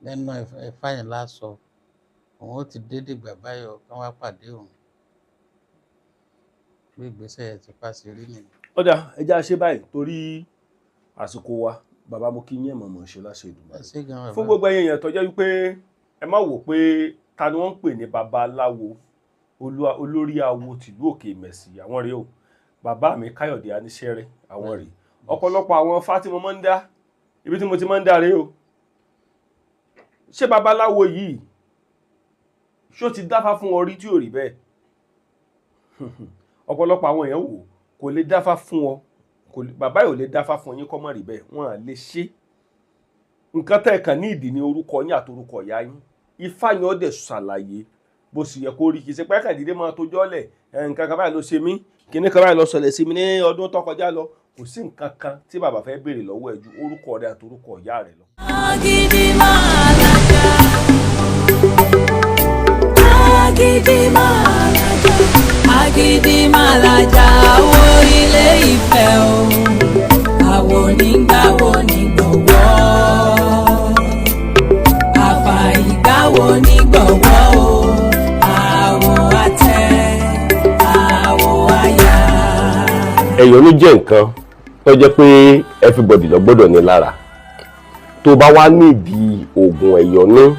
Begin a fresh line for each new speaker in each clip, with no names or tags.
Lẹ́nu Ifá yẹn lásọ, òun ó ti dé dìgbà báyọ̀ kí wọ́n wá pàdé òun. Bí ìgbésẹ̀ ti fa ṣe rí nìyẹn.
Ó dáa, ẹ já ṣe báyìí torí àsìkò wa. Bàbá, mo kí yín, ẹ̀ mọ̀mọ́ ṣe láṣẹ
Ẹ
Èdùmàrè.
ṣé gan, bàbá.
Fún gbogbo ẹ̀yin èèyàn tó jẹ́ wípé ẹ má wò pé ta ni wọ́n ń pè ní babaláwo olórí awo tìlú Òkè Ìmẹ̀sì, àwọn rèé o. Bàbá mi Káyọ̀dé Aníṣẹ́rẹ́, àwọn rèé. Ọ̀pọ̀lọpọ̀ àwọn ifá tí mo máa ń dá, ibi tí mo ti máa ń dá rèé o. Ṣé babaláwo yìí ṣó ti dáfá fún ọ rí tí ò rí bẹ́ẹ̀? Ọ̀pọ̀lọpọ̀ àwọn èèyàn wò kò lè dáfá fún ọ, bàbá yìí ò lè dáfá fún yín kọ́ mọ̀ rí bẹ́ẹ̀. Wọ́n à lè ṣe nǹkan tẹ́ ẹ̀ kàn ní ìdí ní orúkọ yín àti orúkọ ìyá yín. Ifá yẹn ó dẹ̀ ṣàlàyé bó sì yẹ kó rí. Kì í ṣe pé kàdídé máa tójọ́ lẹ̀. Nǹkan kan báyìí ló ṣe mí, kinní kan báyìí ló ṣẹlẹ̀ sí mi ní ọdún tó kọjá lọ. Kò sí nǹkan kan tí bàbá fẹ́ béèrè lọ́wọ́ ẹ̀ ju orúkọ rẹ àti orúkọ ìyá rẹ lọ.
Agídí máa lajà. Agídí máa lajà. Agídí máa lajà wo ilé Ifẹ̀ o. Àwò nígbàwò nígbọ̀wọ́. Àfà ìgbàwò nígbọ̀wọ́ o. Àwò àtẹ, àwò àyà.
Ẹ̀yọ́nú jẹ́ nǹkan tó jẹ́ pé everybody ló gbọ́dọ̀ ní lára. Tó bá wá nídìí oògùn ẹ̀yọ́nú,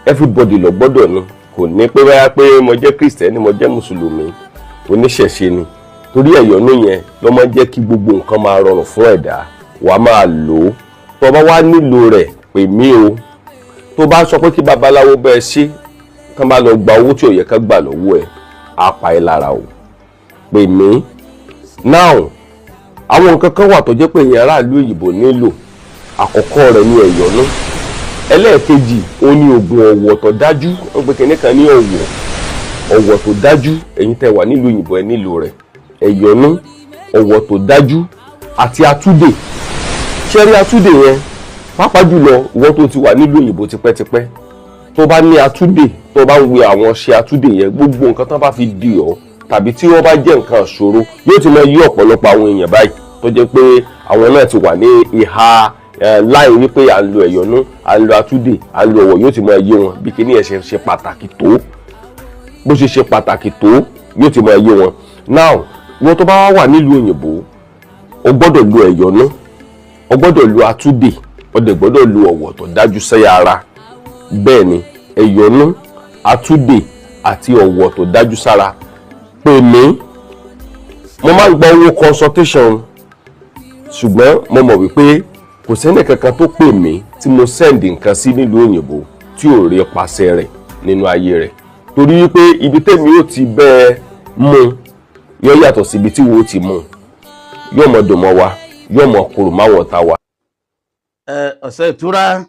everybody ló gbọ́dọ̀ ní. Kò ní pé báyà pé mo jẹ́ Kristẹni, mo jẹ́ Mùsùlùmí, oníṣẹ̀ṣe ni, torí ẹ̀yọ́nú yẹn ló máa ń jẹ́ kí gbogbo nǹkan máa rọrùn fún ẹ̀dá. Wàá máa lò ó. Tó bá wá nílò rẹ̀, pè mí o. Tó bá sọ pé kí babaláwo bẹ́ẹ̀ ṣe, kán bá lọ gba owó tí ò yẹ ká gbà lọ́wọ́ ẹ̀, á pa ẹ́ lára o. Pè mí now. Àwọn nǹkan kan wà tó jẹ́ pé èèyàn aráàlú òyìnbó nílò. Àkọ́kọ́ rẹ̀ ní ẹ̀yọ́nú. Ẹlẹ́ẹ̀kejì, ó ní oògùn ọ̀wọ̀ tó dájú. Wọ́n pe kinní kan ní ọ̀wọ̀, ọ̀wọ̀ tó dájú. Ẹ̀yin tẹ́ wà nílùú òyìnbó, ẹ nílò rẹ̀. Ẹ̀yọ́nú, ọ̀wọ̀ tó dájú àti atúdè. Ṣẹ́rí atúdè yẹn, pàápàá jùlọ ìwọ tó ti wà nílùú òyìnbó tipẹ́tipẹ́, tó bá ní atúdè, tó bá ń wé àwọn ṣe atúdè yẹn, gbogbo nǹkan tó bá fi dì ọ́ tàbí tí wọ́n bá jẹ́ nǹkan ìṣòro, yóò ti máa yí ọ̀pọ̀lọpọ̀ àwọn èèyàn báyìí tó jẹ́ pé àwọn náà ti wà ní ìhà láì wípé à ń lo ẹ̀yọ́nú, à ń lo atúdè, à ń lo ọ̀wọ̀, yóò ti máa yé wọn bí kíní ẹ̀ ṣe ṣe pàtàkì tó. Bó ṣe ṣe pàtàkì tó, yóò ti máa yé wọn. Now, ìwọ tó bá wà nílùú òyìnbó, o gbọ́dọ̀ lo ẹ̀yọ́nú, o gbọ́dọ̀ lo atúdè, o dẹ̀ gbọ́dọ̀ lo ọ̀wọ̀ tó dájú sẹ́yà ara. Bẹ́ẹ̀ ni, ẹ̀yọ́nú, atúdè àti ọ̀wọ̀ tó dájú sára. Pè mí. Mo máa ń gba owó consultation, ṣùgbọ́n mo mọ̀ wípé kò sẹ́ni kankan tó pè mí tí mo send nǹkan sí nílùú òyìnbó tí ò rí pàṣẹ rẹ̀ nínú ayé rẹ̀, torí wípé ibi tẹ́mi ó ti bẹ́ẹ̀ mú yóò yàtọ̀ sí ibi tí wo ti mú. Yóò mọ̀ dùn mọ́ wa, yóò mọ̀ kúrò máwọn ọ̀tá wa.
Ẹ ọ̀sẹ̀ ìtura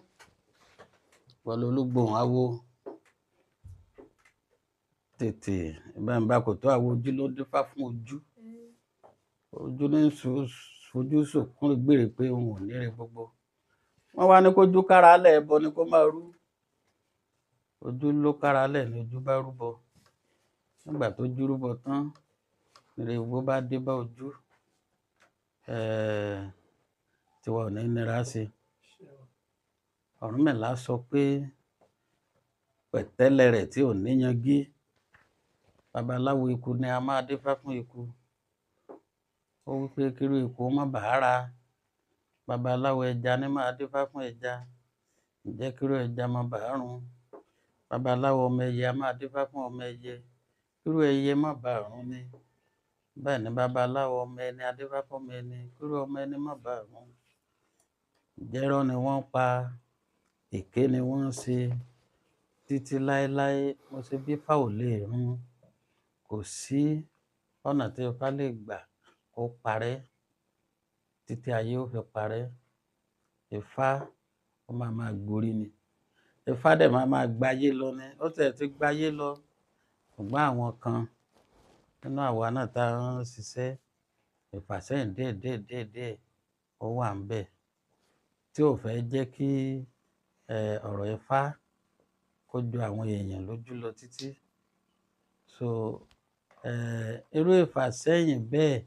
pẹ̀lú olúgbòhùn awo tètè ìbáǹbá kò tó àwo. Ojú ló dífá fún ojú, ojú ní fojú sòkún gbèrè pé òun ò níre gbogbo. Wọn wá ní kójú kára lẹ, ẹbọ ni kó máa rú. Ojú ló kára lẹ ní ojú bá rúbọ. Nígbà tó jú rúbọ tán, níre gbogbo bá dé bá ojú. Tiwa ò ní nira sí i. Ọ̀rúnmìlà sọ pé pẹ̀tẹ́lẹ̀ rẹ̀ tí ò níyangí, babaláwo eku ni a máa dífá fún eku. Ó wí pé kírú eku ó má bàa ra. Babaláwo ẹja ní máa dífá fún ẹja, ǹjẹ́ kírú ẹja má bàa run. Babaláwo ọmọ ẹyẹ a máa dífá fún ọmọ ẹyẹ, kírú ẹyẹ má bàa run ni. Bẹ́ẹ̀ ni babaláwo ọmọ ẹni a dífá fún ọmọ ẹni, kírú ọmọ ẹni má bàa run. Ǹjẹ́ irọ́ ni wọ́n pa, èké ni wọ́n ń ṣe títí láéláé. Mo ṣe bí Ifá ò lè run. Kò sí ọ̀nà tí Ifá lè gbà kó parẹ́ títí ayé ó fi parẹ́. Ifá ó máa máa gborí ni. Ifá dẹ̀ máa máa gbáyé lọ ni. Ó tẹ̀ ti gbáyé lọ, ṣùgbọ́n àwọn kan nínú àwa náà tá a ń ṣiṣẹ́, ìfàsẹ́yìn díẹ̀ díẹ̀ díẹ̀ díẹ̀ ó wà ń bẹ̀ tí ò fẹ́ jẹ́ kí ọ̀rọ̀ Ifá kó ju àwọn èèyàn lójú lọ títí. So irú ìfàsẹ́yìn bẹ́ẹ̀,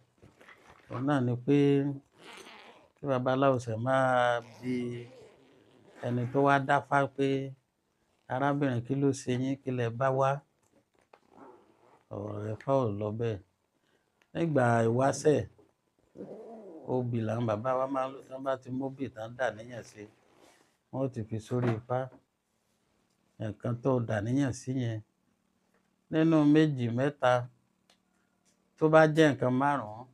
òun náà ni pé kí babaláwo ṣẹ̀ máa bi Ẹni tó wá dáfá pé arábìnrin, kí ló ṣe yín, kí lẹ bá wá? Ọ̀rọ̀ Ifá ò lọ bẹ́ẹ̀. Nígbà ìwáṣẹ̀, obì làwọn bàbá wa máa ń lò. Tí wọ́n bá ti móbì tán dà níyàn sí, wọ́n ó ti fi sórí Ifá. Nǹkan tó dà níyàn sí yẹn, nínú méjì mẹ́ta, tó bá jẹ́ nǹkan márùn-ún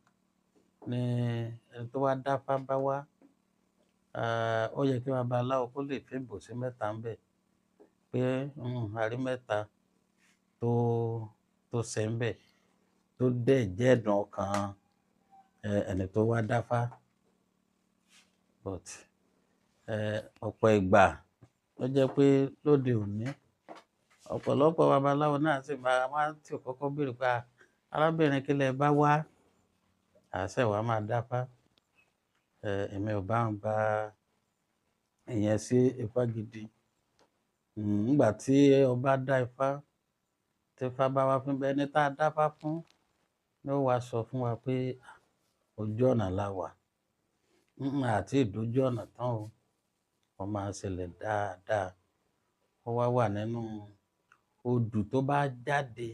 ni ẹni tó wá dáfá bá wá, ó yẹ kí babaláwo kó lè fìbò sí mẹ́ta ńbẹ̀ pé a rí mẹ́ta tó ṣẹ ńbẹ̀, tó dẹ̀ jẹ́ ẹ̀dùn ọkàn ẹni tó wá dáfá. But ọ̀pọ̀ ìgbà ló jẹ́ pé lóde òní, ọ̀pọ̀lọpọ̀ babaláwo náà sì máa wá tí ò kọ́kọ́ béèrè pé, "Ah, arábìnrin, kí lẹ bá wá?" Àá ṣẹ̀ wá máa dáfá. Èmi ò bá wọn gba ìyẹn sí Ifá gidi. Nígbà tí ọba dá Ifá, tí Ifá bá wá fún ẹni tá a dáfá fún ní, ó wá sọ fún wa pé ojú ọ̀nà la wà. Àti ìdójú ọ̀nà tán o, ó máa ṣẹlẹ̀ dáadáa. Ó wá wà nínú odù tó bá jáde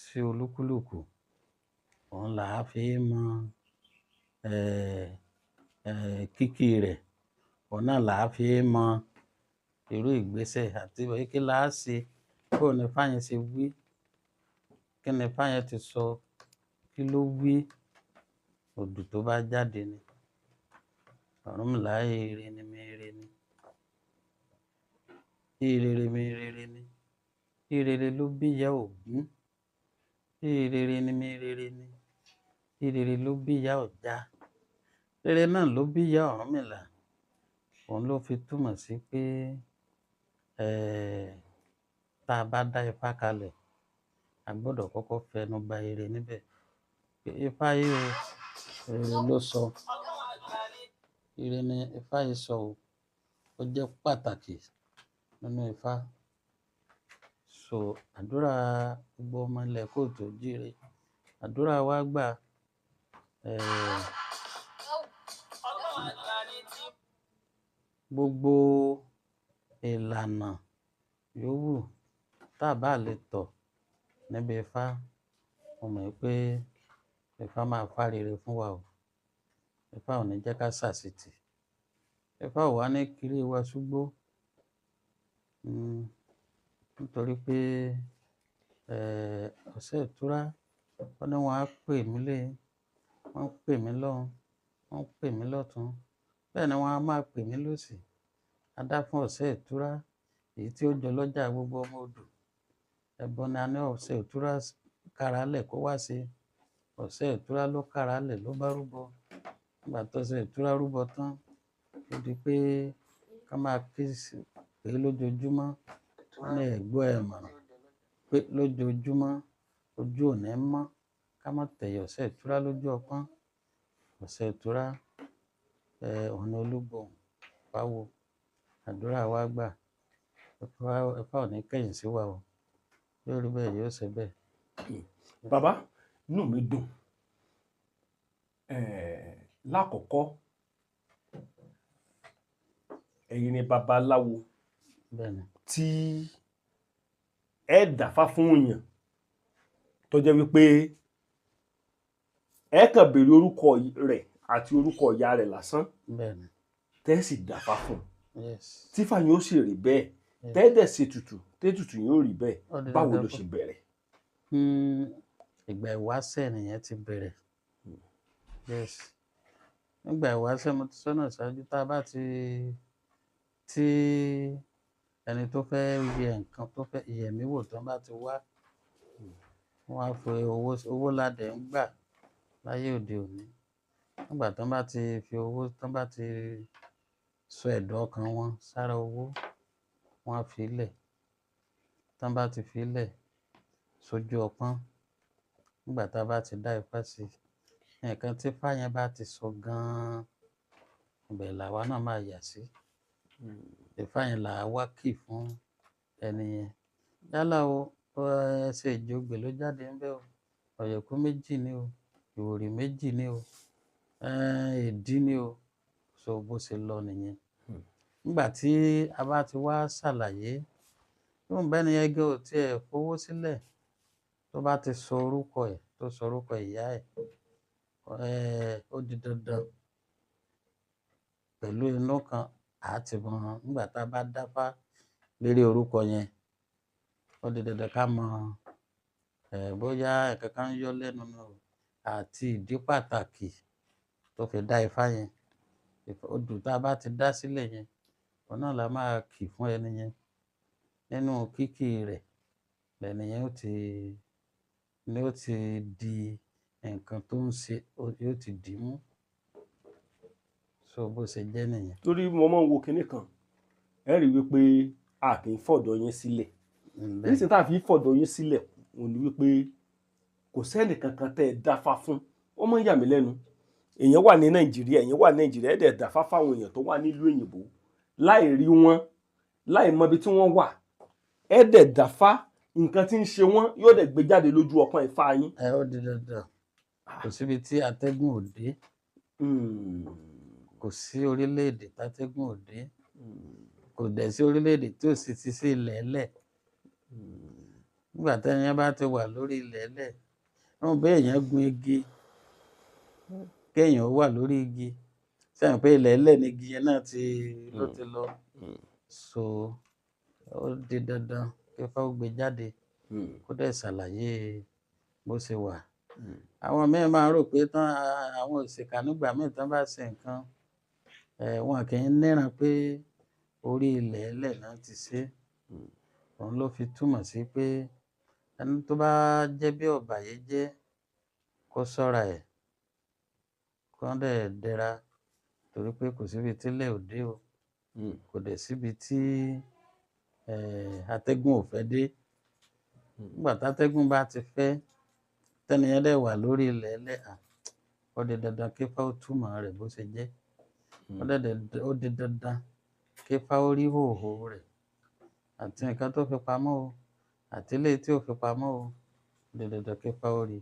sí olúkúlùkù, òun là á fi mọ kíkí rẹ̀, òun náà là á fi mọ irú ìgbésẹ̀ àti pé kí là á ṣe, bóo ni Ifá yẹn ṣe wí, kí ni Ifá yẹn ti sọ, kí ló wí. Odù tó bá jáde ni. Ọ̀rúnmìlà ire ni mi ire ni. Ìrere mi rere ni. Ìrere ló bí ìyá Ògún. Ìrere ni mi rere ni. Ìrere ló bí ìyá Ọ̀já. Rere náà ló bí ìyá Ọ̀rúnmìlà. Òun ló fi túmọ̀ sí pé tá a bá dá Ifá kalẹ̀, a gbọ́dọ̀ kọ́kọ́ fẹnu ba ire níbẹ̀. Pé Ifá yìí o, rere ló sọ. Ire ni Ifá yìí sọ o. Ó jẹ́ pàtàkì nínú Ifá. So àdúrà gbogbo ọmọ ilẹ̀ kóòtù jíire. Àdúrà wa gbà. Gbogbo ìlànà yòówù tá a bá lè tọ̀ níbi Ifá, mo mọ̀ pé Ifá máa fá rere fún wa o. Ifá ò ní jẹ́ ká ṣàṣetì. Ifá ò wá ní kiri wa ṣúgbó. Nítorí pé ọ̀sẹ̀ ìtura, wọ́n ní wọ́n á pè mí lé, wọ́n pè mí lọ́hùn, wọ́n pè mí lọ́tùn. Bẹ́ẹ̀ ni wọ́n á máa pè mí lósì. A dá fún ọ̀sẹ̀ ìtura, èyí tí ó jọ lọ́jà gbogbo ọmọ odò. Ẹbọ ni a ní ọ̀sẹ̀ ìtura káralẹ̀ kó wá ṣe. Ọ̀sẹ̀ ìtura ló káralẹ̀ ló bá rúbọ. Nígbà tó ọ̀sẹ̀ ìtura rúbọ tán, ó di pé ká máa ké sí pé lójoojúmọ́. Wọ́n ní ẹ̀gbọ́ ẹ̀ mọ̀ràn pé lójoojúmọ́ ojú ò ní mọ́, ká má tẹ̀yẹ ọ̀sẹ̀ ìtura lójú ọpọ́n. Ọ̀sẹ̀ ìtura, òun ni olúgbòhùn fáwo. Àdúrà wa gbà. Ifá ò ní kẹ̀yìn sí wa o. Yóò rí bẹ́ẹ̀, yóò ṣe bẹ́ẹ̀.
Bàbá, inú mi dùn. Lákọ̀ọ́kọ́, ẹ̀yin ni babaláwo
Bẹ́ẹ̀ni.
tí ẹ dáfá fún èèyàn tó jẹ́ wípé ẹ kàn béèrè orúkọ rẹ̀ àti orúkọ ìyá rẹ̀ lásán,
Bẹ́ẹ̀ni.
tẹ́ sì dáfá fún un,
Yes.
tí fàyín ó sì rí bẹ́ẹ̀,
Yes.
tẹ́ dẹ̀ ṣe tutù, tẹ́tùtù yóò rí bẹ́ẹ̀.
Ó di
Báwo
dandan
ló
kó.
ṣe bẹ̀rẹ̀?
Ìgbà ìwáṣẹ̀ nìyẹn ti bẹ̀rẹ̀. Yes. Nígbà ìwáṣẹ̀, mo ti sọ́nà ṣáájú, tá a bá ti tí ẹni tó fẹ́ yẹ nǹkan, tó fẹ́ yẹ̀ mí wò, tó bá ti wá, wọ́n á fi owó. Owó la dẹ̀ ń gbà láyé òde òní. Nígbà tó bá ti fi owó, tó bá ti sọ ẹ̀dùn ọkàn wọn sára owó, wọ́n á fi lẹ̀. Tó bá ti fi lẹ̀ sójú ọpọ́n, nígbà tá a bá ti dá Ifá sí, nǹkan tí Ifá yẹn bá ti sọ gan-an, ibẹ̀ làwa náà máa yà sí. Ifá yẹn là á wá kì fún ẹni yẹn. Yálà o, ẹsẹ̀ ìjọgbè ló jáde ńbẹ̀ o, ọ̀yẹ̀kú méjì ni o, ìwòrì méjì ni o, èdí ni o. So bó ṣe lọ nìyẹn. Nígbà tí a bá ti wá ṣàlàyé, tóun bẹ́ni yẹn gan ò tiẹ̀ fowó sílẹ̀, tó bá ti sọ orúkọ ẹ̀, tó sọ orúkọ ìyá ẹ̀, ó di dandan pẹ̀lú inú kan àá ti mọ. Nígbà tá a bá dáfá lérí orúkọ yẹn, ó di dandan ká mọ bóyá nǹkan kan ń yọ́ lẹ́nu ni o, àti ìdí pàtàkì tó fi dá ifá yẹn. Odù tá a bá ti dá sílẹ̀ yẹn, òun náà la máa kì fún ẹni yẹn. Nínú kíkì rẹ̀ lẹni yẹn ó ti ní ó ti di nǹkan tó ń ṣe, yóò ti dì í mú. So bó ṣe jẹ́ nìyẹn.
Torí mo máa ń wo kinní kan, ẹ rí i wípé a kì í fọ̀dọ̀ yín sílẹ̀.
Bẹ́ẹ̀.
Nísìnyí tá a fi fọ̀dọ̀ yín sílẹ̀, òun ni wípé kò sẹ́nì kankan tẹ́ ẹ dáfá fún. Ó máa ń yà mí lẹ́nu. Èèyàn wà ní Nàìjíríà, èèyàn wà ní Nàìjíríà, ẹ̀ dẹ̀ dáfá fáwọn èèyàn tó wà nílùú òyìnbó láì rí wọn, láì mọ ibi tí wọ́n wà. Ẹ̀ dẹ̀ dáfá, nǹkan tí ń ṣe wọ́n yóò dẹ̀ gbé jáde lójú ọpọ́n Ifá yín.
Ẹ ó di dandan. Kò síbi tí atẹ́gùn ò dé. Kò sí orílẹ̀-èdè tátẹ́gùn ò dé. Kò dẹ̀ sí orílẹ̀-èdè tí ò sì ti sí ilẹ̀ ẹlẹ̀. Nígbà tẹ́ni yẹn bá ti wà lórí ilẹ̀ ẹlẹ̀, wọ́n bẹ́ èèyàn gun igi, kéèyàn ó wà lórí igi, sẹ́yìn pé ilẹ̀ ẹlẹ̀ ni igi yẹn náà ti ló ti lọ. So ó di dandan kí Ifá ó gbé jáde, kó dẹ̀ ṣàlàyé bó ṣe wà. Àwọn míì máa ń rò pé tán àwọn òṣìkà nígbà míì tán bá ṣe nǹkan, wọn kì í níran pé orí ilẹ̀ ẹlẹ̀ náà ti ṣe. Òun ló fi túmọ̀ sí pé ẹni tó bá jẹ́ bí ọ̀bàyéjẹ́, kó ṣọ́ra ẹ̀, kó dẹ̀ dẹra, torí pé kò síbi tílẹ̀ ò dé o. Kò dẹ̀ síbi tí atẹ́gùn ò fẹ́ dé. Nígbà tátẹ́gùn bá ti fẹ́, tẹ́ni yẹn dẹ̀ wà lórí ilẹ̀ ẹlẹ̀, ó di dandan kí Ifá ó túmọ̀ rẹ̀ bó ṣe jẹ́. Ó di dandan kí Ifá ó rí hòhò rẹ̀ àti nǹkan tó fi pamọ́ o, àti eléyìí tí ò fi pamọ́ o, ó di dandan kí Ifá ó rí.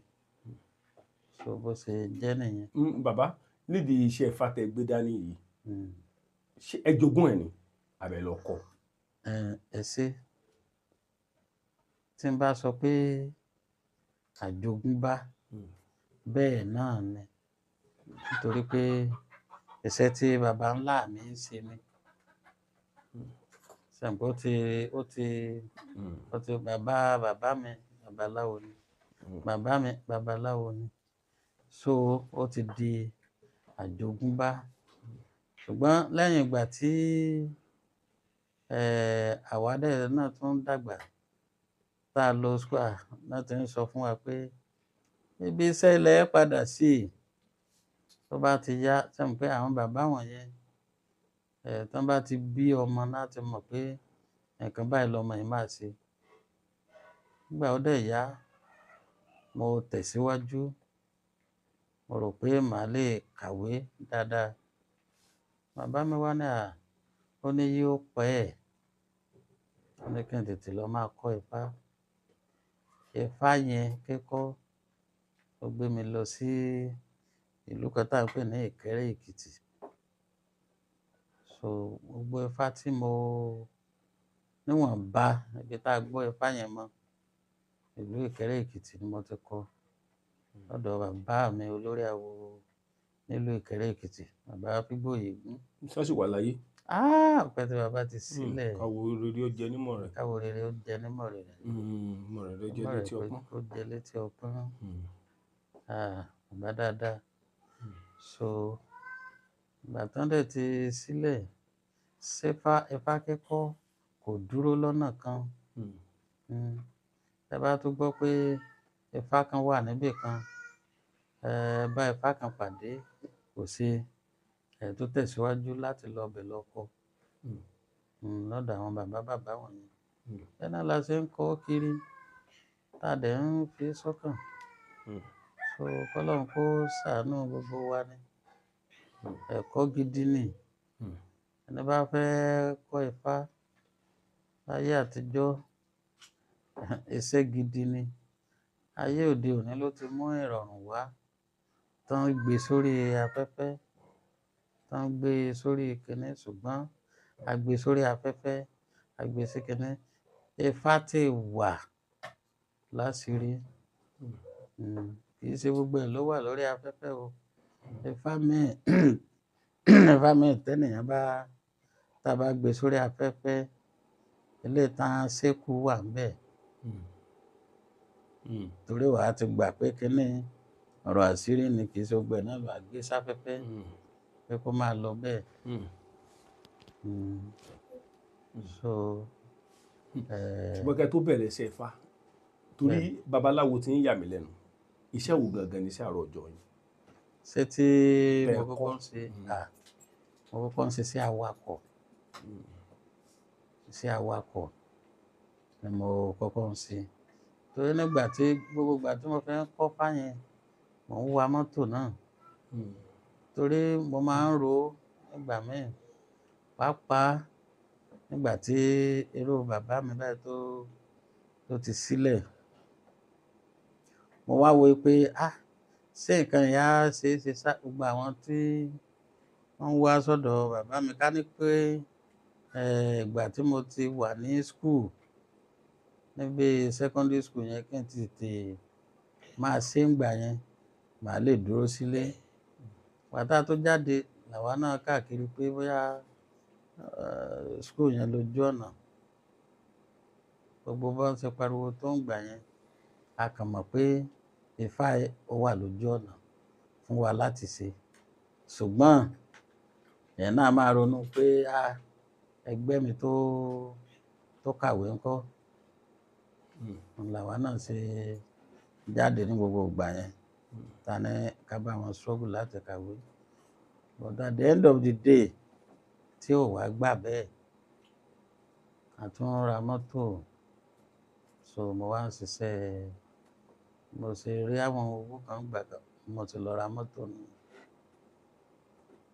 So bó ṣe jẹ́ nìyẹn.
Bàbá, nídìí iṣẹ́ Ifá tẹ́ gbé dání yìí, ṣé ẹ jogún ẹ̀ ni àbẹ̀ lọ kọ́?
Ẹ ṣé. Tí n bá sọ pé àjogúnbá, bẹ́ẹ̀ náà ni. Nítorí pé iṣẹ́ tí baba ńlá mi ń ṣe ni. Ṣé mọ̀ pé ó ti bàbá bàbá mi babaláwo ni. Bàbá mi babaláwo ni. So ó ti di àjogúnbá. Ṣùgbọ́n lẹ́yìn ìgbà tí àwa dẹ̀ náà tún dàgbà, tá a lọ school, náà ti ń sọ fún wa pé ibi iṣẹ́ ilẹ̀ padà sí. Tó bá ti yá, ṣé mọ̀ pé àwọn bàbá wọ̀nyẹn, tán bá ti bí ọmọ láti mọ̀ pé nǹkan báyìí lọmọ yìí máa ṣe. Nígbà ó dẹ̀ yá, mo tẹ̀síwájú. Mo rò pé màá lè kàwé dáadáa. Bàbá mi wá ní ó ní yóò pẹ́ ẹ̀. Ó ní kí n tètè lọ máa kọ́ Ifá. Ifá yẹn kíkọ́, ó gbé mi lọ sí ìlú kan tá ń pè ní Ìkẹ́rẹ́ Èkìtì. So gbogbo Ifá tí mo níwọ̀nba ibi tá a gbọ́ Ifá yẹn mọ́, ìlú Ìkẹ́rẹ́ Èkìtì ni mo ti kọ́. Lọ́dọ̀ bàbá mi olórí awo nílùú Ìkẹ́rẹ́ Èkìtì, bàbá Fígbóyègún.
Ṣé sì wà láyé?
Ọpẹ́ tí bàbá ti sílẹ̀.
Káwo rere ó jẹ nímọ̀ rẹ̀.
Káwo rere ó jẹ nímọ̀ rẹ̀.
Ìmọ̀ rẹ̀ ló jẹ
Ìmọ̀ rẹ̀
létí ọpọ́n.
kó jẹ létí ọpọ́n. Bàbá dáadáa. So ìgbà tán dẹ̀ ti sílẹ̀, ṣé Ifá kíkọ́ kò dúró lọ́nà kan. Tẹ bá tún gbọ́ pé Ifá kan wà níbí kan, bá Ifá kan pàdé, kò sí, tó tẹ̀síwájú láti lọ bẹ̀ lọ kọ́. Lọ́dọ̀ àwọn bàbá bàbá wọ̀nyẹn. Bẹ́ẹ̀ náà la ṣe ń kọ́ kiri, tá a dẹ̀ ń fi sọ́kàn. So k'Ọlọ́run kó ṣàánú gbogbo wa ni. Ẹ̀kọ́ gidi ni. Ẹni bá fẹ́ kọ́ Ifá láyé àtijọ́, iṣẹ́ gidi ni. Ayé òde òní ló ti mú ìrọ̀rùn wá. Tán gbé sórí afẹ́fẹ́, tán gbé sórí kiní, ṣùgbọ́n A gbé sórí afẹ́fẹ́, a gbé sí kinní. Ifá ti wà láṣìírí. Kì í ṣe gbogbo ẹ̀ ló wà lórí afẹ́fẹ́ o. Ifá míì Ifá míì tẹ́nìyàn bá tá a bá gbé sórí afẹ́fẹ́, eléyìí tán ṣékù wà ńbẹ̀. Torí wàá ti gbà pé kinní ọ̀rọ̀ àṣírí ni, kì í ṣe gbogbo ẹ̀ náà là gbé sáfẹ́fẹ́ pé kó máa lọ bẹ́ẹ̀. So
Ṣùgbọ́n kẹ́ tó bẹ̀rẹ̀ iṣẹ́ Ifá, torí babaláwo ti ń yà mí lẹ́nu, iṣẹ́ wo gangan ni iṣẹ́ àárọ̀ ọjọ́ yín?
Ṣé tí
Tẹ́
mo
ẹ
kọ́kọ́
kọ́.
ń ṣe, mo kọ́kọ́ ń ṣe sí awakọ̀. Iṣẹ́ awakọ̀ ni mo kọ́kọ́ ń ṣe. Torí nígbà tí gbogbo ìgbà tí mo fẹ́ ń kọ́ fá yẹn, mò ń wa mọ́tò náà. Torí mo máa ń ro nígbà míì, pàápàá nígbà tí irú bàbá mi báyìí tó ti sílẹ̀. Mo wá wo pé, ṣé nǹkan yìí á ṣe é ṣe sá gbogbo àwọn tí wọ́n ń wá sọ́dọ̀ bàbá mi ká ní pé, ìgbà tí mo ti wà ní school, níbi secondary school yẹn, kí n tètè máa ṣe ń gbà yẹn, màá lè dúró sílé. Ìgbà tá tó jáde, làwa náà káàkiri pé bóyá, school yẹn lójú ọ̀nà. Gbogbo bó ń ṣe pariwo tó ń gbà yẹn, a kàn mọ̀ pé Ifá ó wà lójú ọ̀nà fún wa láti ṣe. Ṣùgbọ́n ẹ̀yin náà máa ronú pé, ẹgbẹ́ mi tó kàwé ńkọ́. Òun làwa náà ṣe jáde ní gbogbo ìgbà yẹn. Ta ní ká bá wọn struggle láti kàwé. But at the end of the day, tí ò wá gbà bẹ́ẹ̀, a tún ra mọ́tò. So mo wá ń ṣiṣẹ́, mo ṣe rí àwọn owó kan gbà kan, mo ti lọ ra mọ́tò mi.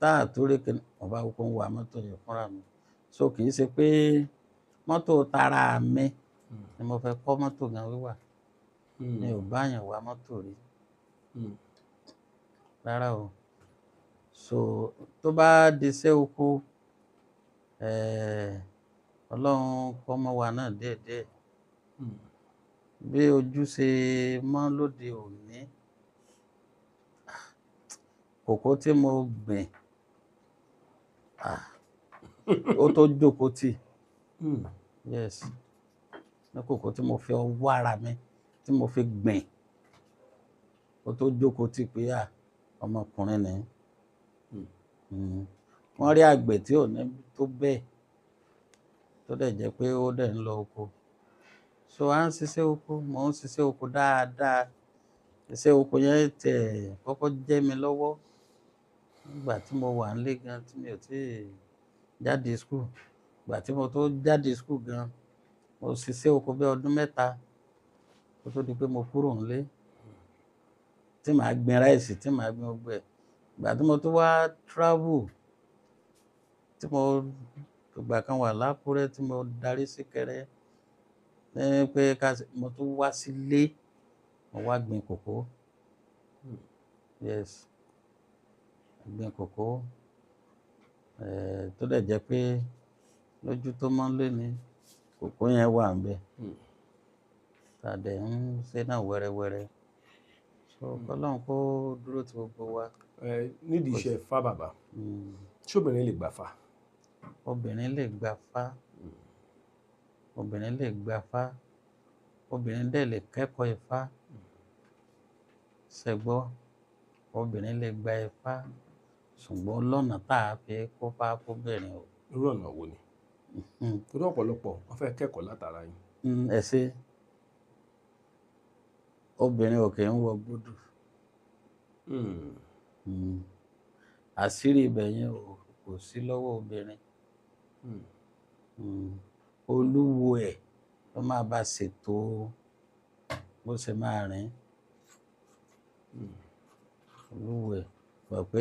Táà tó rí kíni, mo bá kúkú ń wa mọ́tò yẹn fúnra mi. So kì í ṣe pé mọ́tò tara mi ni mo fẹ́ kọ́ mọ́tò gan wíwà. Mi ò bá èèyàn wa mọ́tò rí. Rárá o. So tó bá di iṣẹ́ oko, Ọlọ́run kọ́ mọ́ wa náà díẹ̀díẹ̀. Bí ojú ṣe mọ́ lóde òní, kòkó tí mo gbìn, ó tó jókòó tì. Yes. Ní kòkó tí mo fi ọwọ́ ara mi tí mo fi gbìn, ó tó jókòó tì pé, ọmọkùnrin ni. Wọ́n rí àgbẹ̀ tí ò ní tó bẹ́ẹ̀, tó dẹ̀ jẹ́ pé ó dẹ̀ ń lọ oko. So à ń ṣiṣẹ́ oko, mò ń ṣiṣẹ́ oko dáadáa. Iṣẹ́ oko yẹn tẹ̀ kọ́kọ́ jẹ́ mi lọ́wọ́ nígbà tí mo wà nílé gan tí mi ò tíì jáde school. Ìgbà tí mo tó jáde school gan, mo ṣiṣẹ́ oko bí ọdún 3 kó tó di pé mo kúrò nílé. Tí màá gbin rice, tí màá gbin gbogbo ẹ̀. Ìgbà tí mo tó wá travel, tí mo ìgbà kan wà l'Ákúrẹ́ tí mo darí sí Ìkẹrẹ, ní pé ká ṣe, mo tún wá sílé, mo wá gbin kòkó. Yes. Gbin kòkó. Tó dẹ̀ jẹ́ pé lójú tó mọ́ lé ní, kòkó yẹn wà níbẹ̀. Ta dẹ̀ ń ṣe náà wẹ́rẹ́wẹ́rẹ́. So k'Ọlọ́run kó dúró ti gbogbo wa.
Nídìí iṣẹ́ Ifá bàbá, ṣé obìnrin lè gbà fá?
Obìnrin lè gbà fá. Obìnrin lè gbà fá. Obìnrin dẹ̀ lè kẹ́kọ̀ọ́ Ifá. Ṣẹ gbọ́? Obìnrin lè gba Ifá, ṣùgbọ́n lọ́nà tá a fi kó fá fóbìnrin o.
Irú ọ̀nà wo ni? Torí ọ̀pọ̀lọpọ̀ wọ́n fẹ́ kẹ́kọ̀ọ́ látara yín.
Ẹ ṣé. Obìnrin ò kí ń wọ gbódù. Àṣírí ibẹ̀ yẹn kò sí lọ́wọ́ obìnrin. Olúwo ẹ̀ ló máa bá ṣètò bó ṣe máa rìn. Olúwo ẹ̀ mọ̀ pé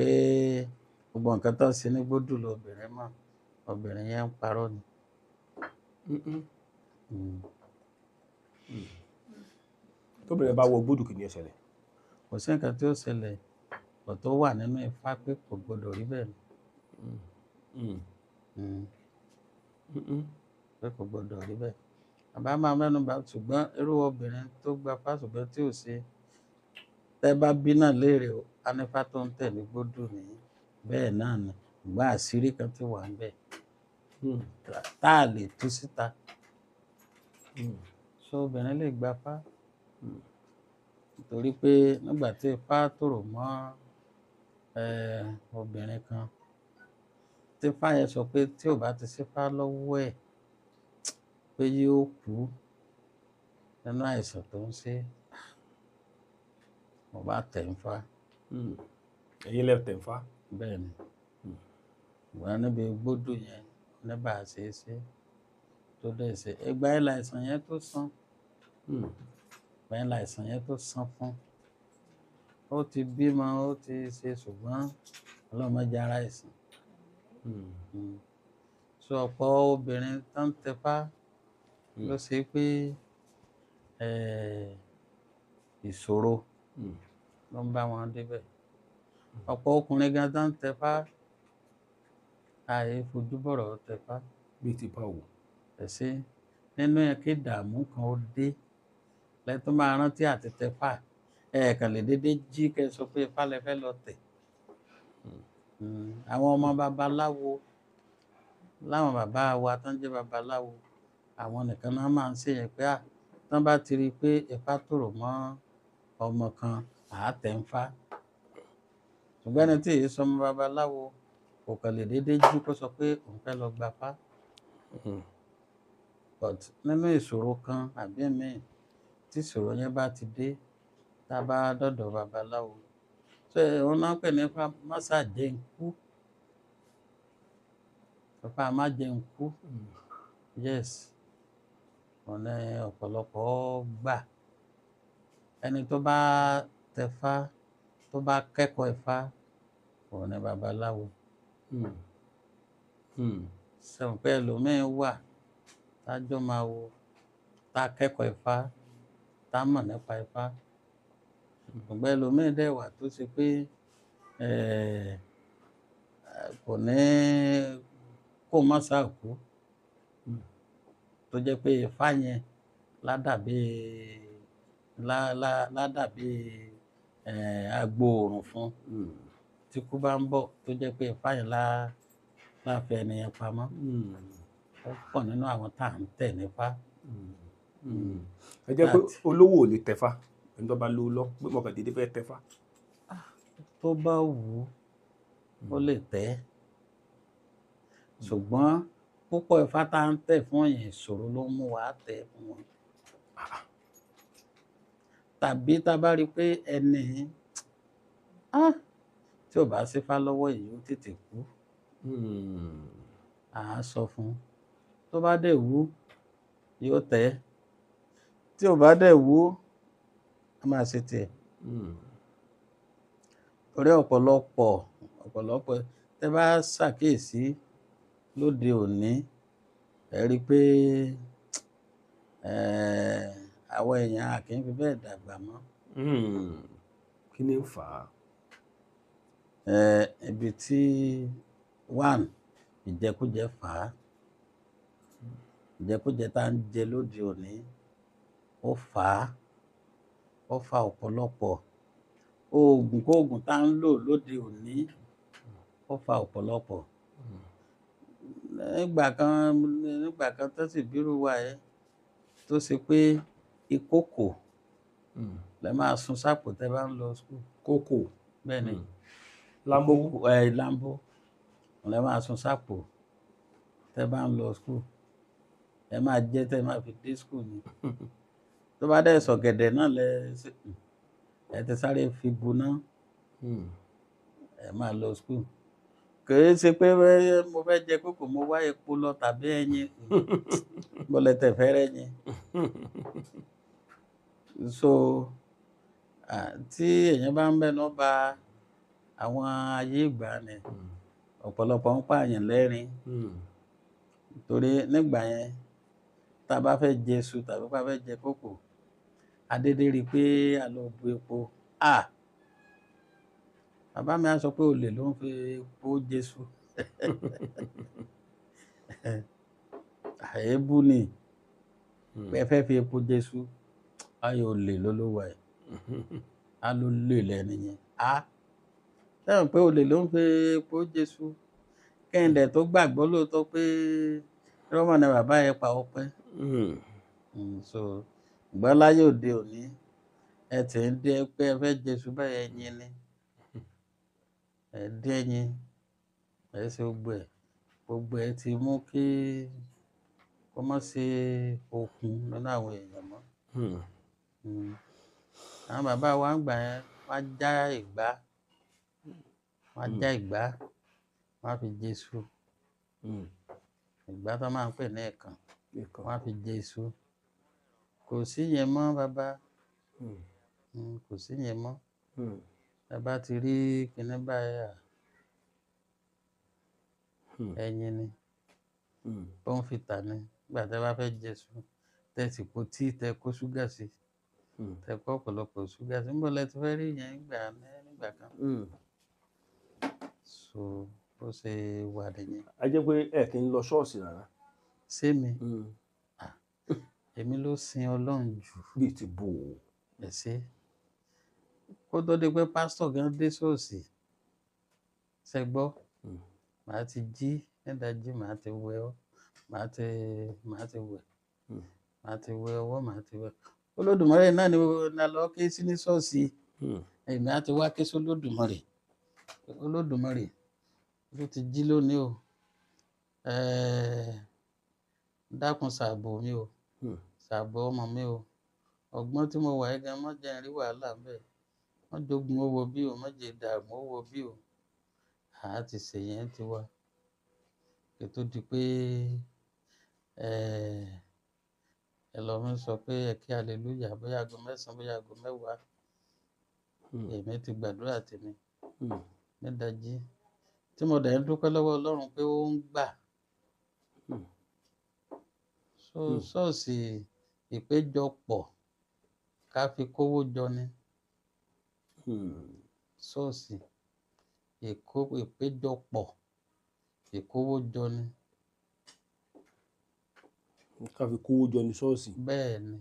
gbogbo nǹkan tó ń ṣe ní gbódù lobìnrin mọ̀, obìnrin yẹn ń parọ́ ni.
Tóbìnrin bá wọ gbódù kí ni ó ṣẹlẹ̀?
Kò sí nǹkan tí ó ṣẹlẹ̀, but tó wà nínú Ifá pé kò gbọdọ̀ rí bẹ́ẹ̀ ni. Pé kò gbọdọ̀ rí bẹ́ẹ̀. Bàbá máa mẹ́nu bà, ṣùgbọ́n irú obìnrin tó gba fá ṣùgbọ́n tí ò ṣe, tẹ́ bá bí náà léèrè o, anífá tó ń tẹ̀ ní gbódù ní bẹ́ẹ̀ náà ni. Ṣùgbọ́n àṣírí kan ti wà ńbẹ̀ tá a lè tú síta. So obìnrin lè gba fá nítorí pé nígbà tí ifá tòrò mọ́ obìnrin kan, tí ifá yẹn sọ pé tí ò bá ti sífá lọ́wọ́ ẹ̀ pé yóò kú nínú àìsàn tó ń ṣe, mo bá tẹ̀ ń fá.
Ẹ̀yin lẹ tẹ̀ ń fá.
Bẹ́ẹ̀ ni. Ṣùgbọ́n níbi gbódù yẹn, ní bá a ṣe é ṣe tó dẹ̀ ṣe. Ìgbà yẹn láìsàn yẹn tó san. Ìgbà yẹn láìsàn yẹn tó san fún. Ó ti bímọ, ó ti ṣe, ṣùgbọ́n Ọlọ́run má jẹ́ ara àìsàn. So ọ̀pọ̀ obìnrin tó ń tẹfá ló ṣe pé ìṣòro ló ń bá wọn débẹ̀. Ọ̀pọ̀ ọkùnrin gan tó ń tẹfá, àì fojú bọ̀rọ̀ tẹfá.
Bí ti báwo?
Ẹ ṣé, nínú ẹ kí ìdààmú kan ó dé, lẹ tó máa rántí àti tẹfá. Ẹ kàn lè dédé jí kẹ́ sọ pé ifá lẹ fẹ́ lọ tẹ̀. Àwọn ọmọ babaláwo, láwọn bàbá wa tó ń jẹ́ babaláwo, àwọn nìkan náà máa ń ṣe yẹn pé à, tán bá ti rí i pé ifá tòrò mọ́ ọmọ kan, àá tẹ̀ ń fá. Ṣùgbọ́n ẹni tí èyí sọmọ babaláwo kò kàn lè dédé jí kó sọ pé òun fẹ́ lọ gba fá. But nínú ìṣòro kan àbí ẹ̀mí tí ìṣòro yẹn bá ti dé, tá a bá dọ̀dọ̀ babaláwo, ṣé òun náà ń pè ní ifá má ṣà jẹ́ n kú. Ifá má jẹ́ n kú. Yes. Òun ní ọ̀pọ̀lọpọ̀ gbà. Ẹni tó bá tẹfá, tó bá kẹ́kọ̀ọ́ ifá, òun ní babaláwo. Ṣé o pé ẹlòmíín wà tájọ́ máa wo, tá kẹ́kọ̀ọ́ ifá, tá mọ̀ nípa ifá. Ṣùgbọ́n ẹlòmíín dẹ̀ wà tó ṣe pé kò ní kó má sá kú. Tó jẹ́ pé ifá yẹn ládàbí lá lá ládàbí agbóòrùn fún. Tí ikú bá ń bọ̀, tó jẹ́ pé ifá yẹn lá lá fi ẹni yẹn pamọ́. Ó pọ̀ nínú àwọn tá à ń tẹ̀ nífá.
Ẹ jẹ́ pé olówó ò lè tẹfá, ẹni tó bá lówó lọ pé mo kàn déédéé fẹ́ tẹfá.
Tó bá wù ú, ó lè tẹ̀. Ṣùgbọ́n púpọ̀ ifá tá à ń tẹ̀ fún yẹn, ìṣòro ló ń mú wa tẹ̀ fún wọn. Tàbí tá a bá rí pé ẹni tí ò bá sífá lọ́wọ́ yìí ó tètè kú. À á sọ fún un. Tó bá dẹ̀ wú, yóò tẹ̀. Tí ò bá dẹ̀ wú, a máa ṣe tiẹ̀. Torí ọ̀pọ̀lọpọ̀ tẹ́ bá ṣàkíyèsí lóde òní, ẹ rí i pé àwọn èèyàn a kì í fi bẹ́ẹ̀ dàgbà mọ́.
Kí ni ń fà á?
Ibi tí one, ìjẹkújẹ fà á. Ìjẹkújẹ tá ń jẹ lóde òní, ó fà á. Ó fa ọ̀pọ̀lọpọ̀. Oògùn kóògùn tá ń lò lóde òní, ó fa ọ̀pọ̀lọpọ̀. Nígbà kan tó sì bírú wa ẹ, tó ṣe pé ìkòkò lẹ máa sun sápò tẹ́ bá ń lọ school.
Kókò.
Bẹ́ẹ̀ ni.
Lámbó.
Lámbó. Lẹ máa sun sápò tẹ́ bá ń lọ school. Ẹ máa jẹ tẹ́ máa fi dé school ni. Tó bá dẹ̀ sọ̀gẹ̀dẹ̀ náà lẹ ẹ ti sáré fi buná, ẹ máa lọ school. Kì í ṣe pé mo fẹ́ jẹ kókò, mo wá epo lọ tàbí ẹyin. Mo lẹ tẹ̀ fẹ́ rẹ́yin. So, tí èèyàn bá ń bẹnu ba àwọn ayé ìgbàanì, ọ̀pọ̀lọpọ̀ ń pààyàn lẹ́rìn. Torí nígbà yẹn, tá a bá fẹ́ jẹ iṣu tàbí bá fẹ́ jẹ kókò, a dédé rí pé a lọ bu epo. À! Bàbá mi á sọ pé olè ló ń fi epo jẹ iṣu. Àyébú ni pé ẹ fẹ́ fi epo jésù, ayò lè lólówó ẹ̀, á ló lè lẹ́nu yẹn. Á sẹ́wọ̀n pé olè ló ń fi epo jésù. Kẹ́hìndé tó gbàgbọ́ lóòótọ́ pé rọ́mọ̀ ni bàbá yẹn pa ọpẹ́. So ṣùgbọ́n láyé òde òní, ẹ ti ń dé pé ẹ fẹ́ jésù báyẹn, ẹyin ni ẹ dín ẹyin, ẹ ṣe gbogbo ẹ, gbogbo ẹ ti mú kí kó má ṣe okun nínú àwọn èèyàn mọ́. Àwọn bàbá wa ń gbà yẹn, wọ́n á já ìgbá, wọ́n á já ìgbá, wọ́n á fi jésù. Ìgbá tó máa ń pè ní ẹ̀kan, wọ́n á fi jésù. Kò sí yẹn mọ́ bàbá. Kò sí yẹn mọ́. Bàbá ti rí kinní báyìí à, ẹyin ni, bọ́ǹfìtà ni. Nígbà tẹ́ bá fẹ́ jésù, tẹ́ sì po tíì, tẹ́ kó ṣúgà sí, tẹ́ kó ọ̀pọ̀lọpọ̀ ṣúgà sí, níbo lẹ ti fẹ́ rí yẹn nígbà kan? So bó ṣe wà nìyẹn.
A jẹ́ pé ẹ kì í lọ ṣọ́ọ̀ṣì rárá.
Ṣé mi? Èmi ló sin Ọlọ́run jù.
Bíi ti bò ó.
Ẹ ṣé. Kó tó di pé pásítọ̀ gan dé ṣọ́ọ̀ṣì, ṣẹ gbọ́, màá ti jí nídàájí, màá ti wẹ̀ ọ́, màá ti wẹ̀, màá ti wẹ̀ ọwọ́, màá ti wẹ̀. Olódùmarè náà ni na lọ ké sí ní ṣọ́ọ̀ṣì. Èmi á ti wá ké sí Olódùmarè. Olódùmarè ló ti jí lónìí o. Dákun ṣàbò mi o, ṣàbò ọmọ mi o. Ọgbọ́n tí mo wà yìí gan, má jẹ́ n rí wàhálà ńbẹ̀. Má jogun owó bí o, má jẹ́ ìdààmú owó bí o. Àá ti ṣe yẹn ti wá. Kí tó di pé ẹ lọ mí sọ pé ẹ kí hallelujah, bóyá aago 9, bóyá aago 10. Èmi ti gbàdúrà tèmi nídàájí tí mo dẹ̀ ń dúpẹ́ lọ́wọ́ Ọlọ́run pé ó ń gbà. So ṣọ́ọ̀ṣì ìpéjọpọ̀ ká fi kówó jọ ni. Ṣọ́ọ̀ṣì ìpéjọpọ̀ ìkówó jọ ni.
Ká fi kówó jọ ni ṣọ́ọ̀ṣì.
Bẹ́ẹ̀ ni.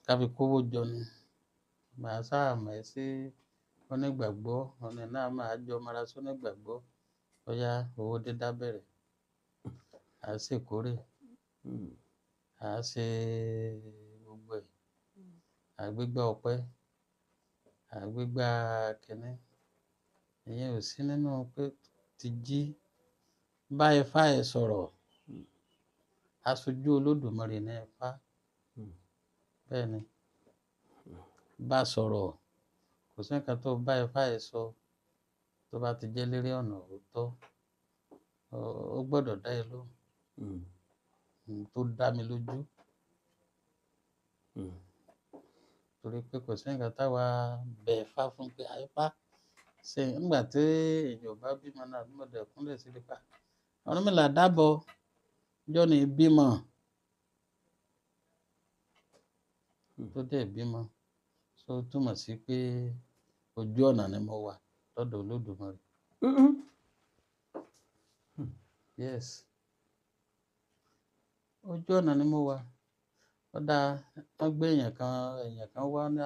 Ká fi kówó jọ ni. Màá sáà mọ̀ ẹ́ sí onígbàgbọ́, ọ̀nà náà máa jọ mara sí onígbàgbọ́. Bóyá owó dídá bẹ̀rẹ̀, à á ṣèkórè, à á ṣe gbogbo ẹ̀, à á gbégbá ọpẹ́, à á gbégbá kínní. Ìyẹn ò sí nínú pé ti jí bá Ifá ẹ sọ̀rọ̀. Aṣojú Olódùmarè ní Ifá. Bẹ́ẹ̀ ni. Bá sọ̀rọ̀, kò sí nǹkan tó bá Ifá ẹ sọ tó bá ti jẹ́ lérí ọ̀nà òótọ́, ó gbọ́dọ̀ dá ẹ lóhùn. Tó dá mi lójú. Torí pé kò sí nǹkan táwa bẹ Ifá fún pé Ifá ṣe nígbà tí èèyàn bá bímọ náà bí mo dẹ̀ kúnlẹ̀ sí nípa. Ọ̀rúnmìlà dábọ̀ ọjọ́ ni bímọ. Tó dẹ̀ bímọ. So túmọ̀ sí pé ojú ọ̀nà ni mo wà lọ́dọ̀ Olódùmarè. Yes. Ojú ọ̀nà ni mo wà. Ó dáa, wọ́n gbé èèyàn kan wá ní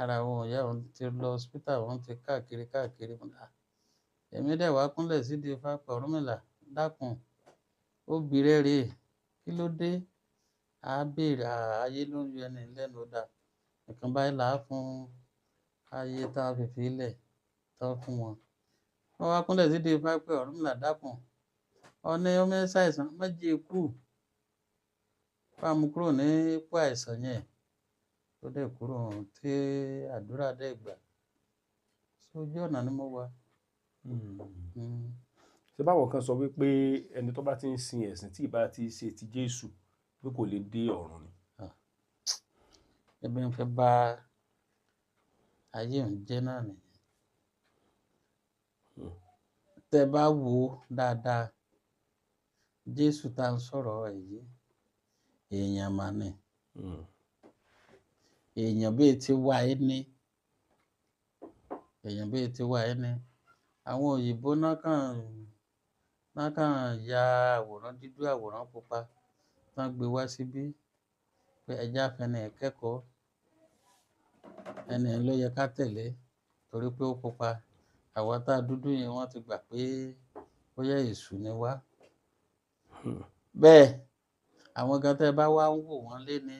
ara àwọn ìyá òun ti lọ hospital, wọ́n ti káàkiri káàkiri. Èmi dẹ̀ wá kúnlẹ̀ sídìí Ifá pé Ọ̀rúnmìlà dákun, ó bìrẹ̀ rè, kí ló dé? A béèrè, ayé ló ń yọ ẹni lẹ́nu ó dáa. Nǹkan báyìí là á fún ayé tá a fi fi lẹ̀ tán fún wọn. Wọ́n wá kúnlẹ̀ sídìí Ifá pé Ọ̀rúnmìlà dákun, ọ̀ní ọmọ ẹ ṣàìsàn, má jẹ́ kú. Bá mú kúrò ní ipò àìsàn yẹn. Tó dẹ̀ kúrò tí àdúrà dẹ̀ gbà. So ojú ọ̀nà ni mo wà.
Ṣé báwọn kan sọ wípé ẹni tó bá ti ń sin ẹ̀sìn tí ìbá ti ṣe ti Jésù pé kò lè dé ọ̀run ni?
Ẹbí ń fẹ́ bá ayé òun jẹ́ náà nìyẹn. Tẹ bá wo dáadáa, Jésù tá ń sọ̀rọ̀ ẹ̀ yìí, èèyàn mà ni. Èèyàn bí ti wá ẹ ní. Èèyàn bí ti wá ẹ ní. Àwọn òyìnbó náà kàn Wọ́n kàn ya àwòrán dúdú, àwòrán pupa, tán gbé wá síbí pé ẹja fẹni ẹ̀ kẹ́kọ̀ọ́, ẹni yẹn ló yẹ ká tẹ̀lé torí pé ó pupa. Àwa tá a dúdú yẹn, wọ́n ti gbà pé bóyá èṣù ni wá. Bẹ́ẹ̀ àwọn gan tẹ́ bá wá ń wò wọ́n léni,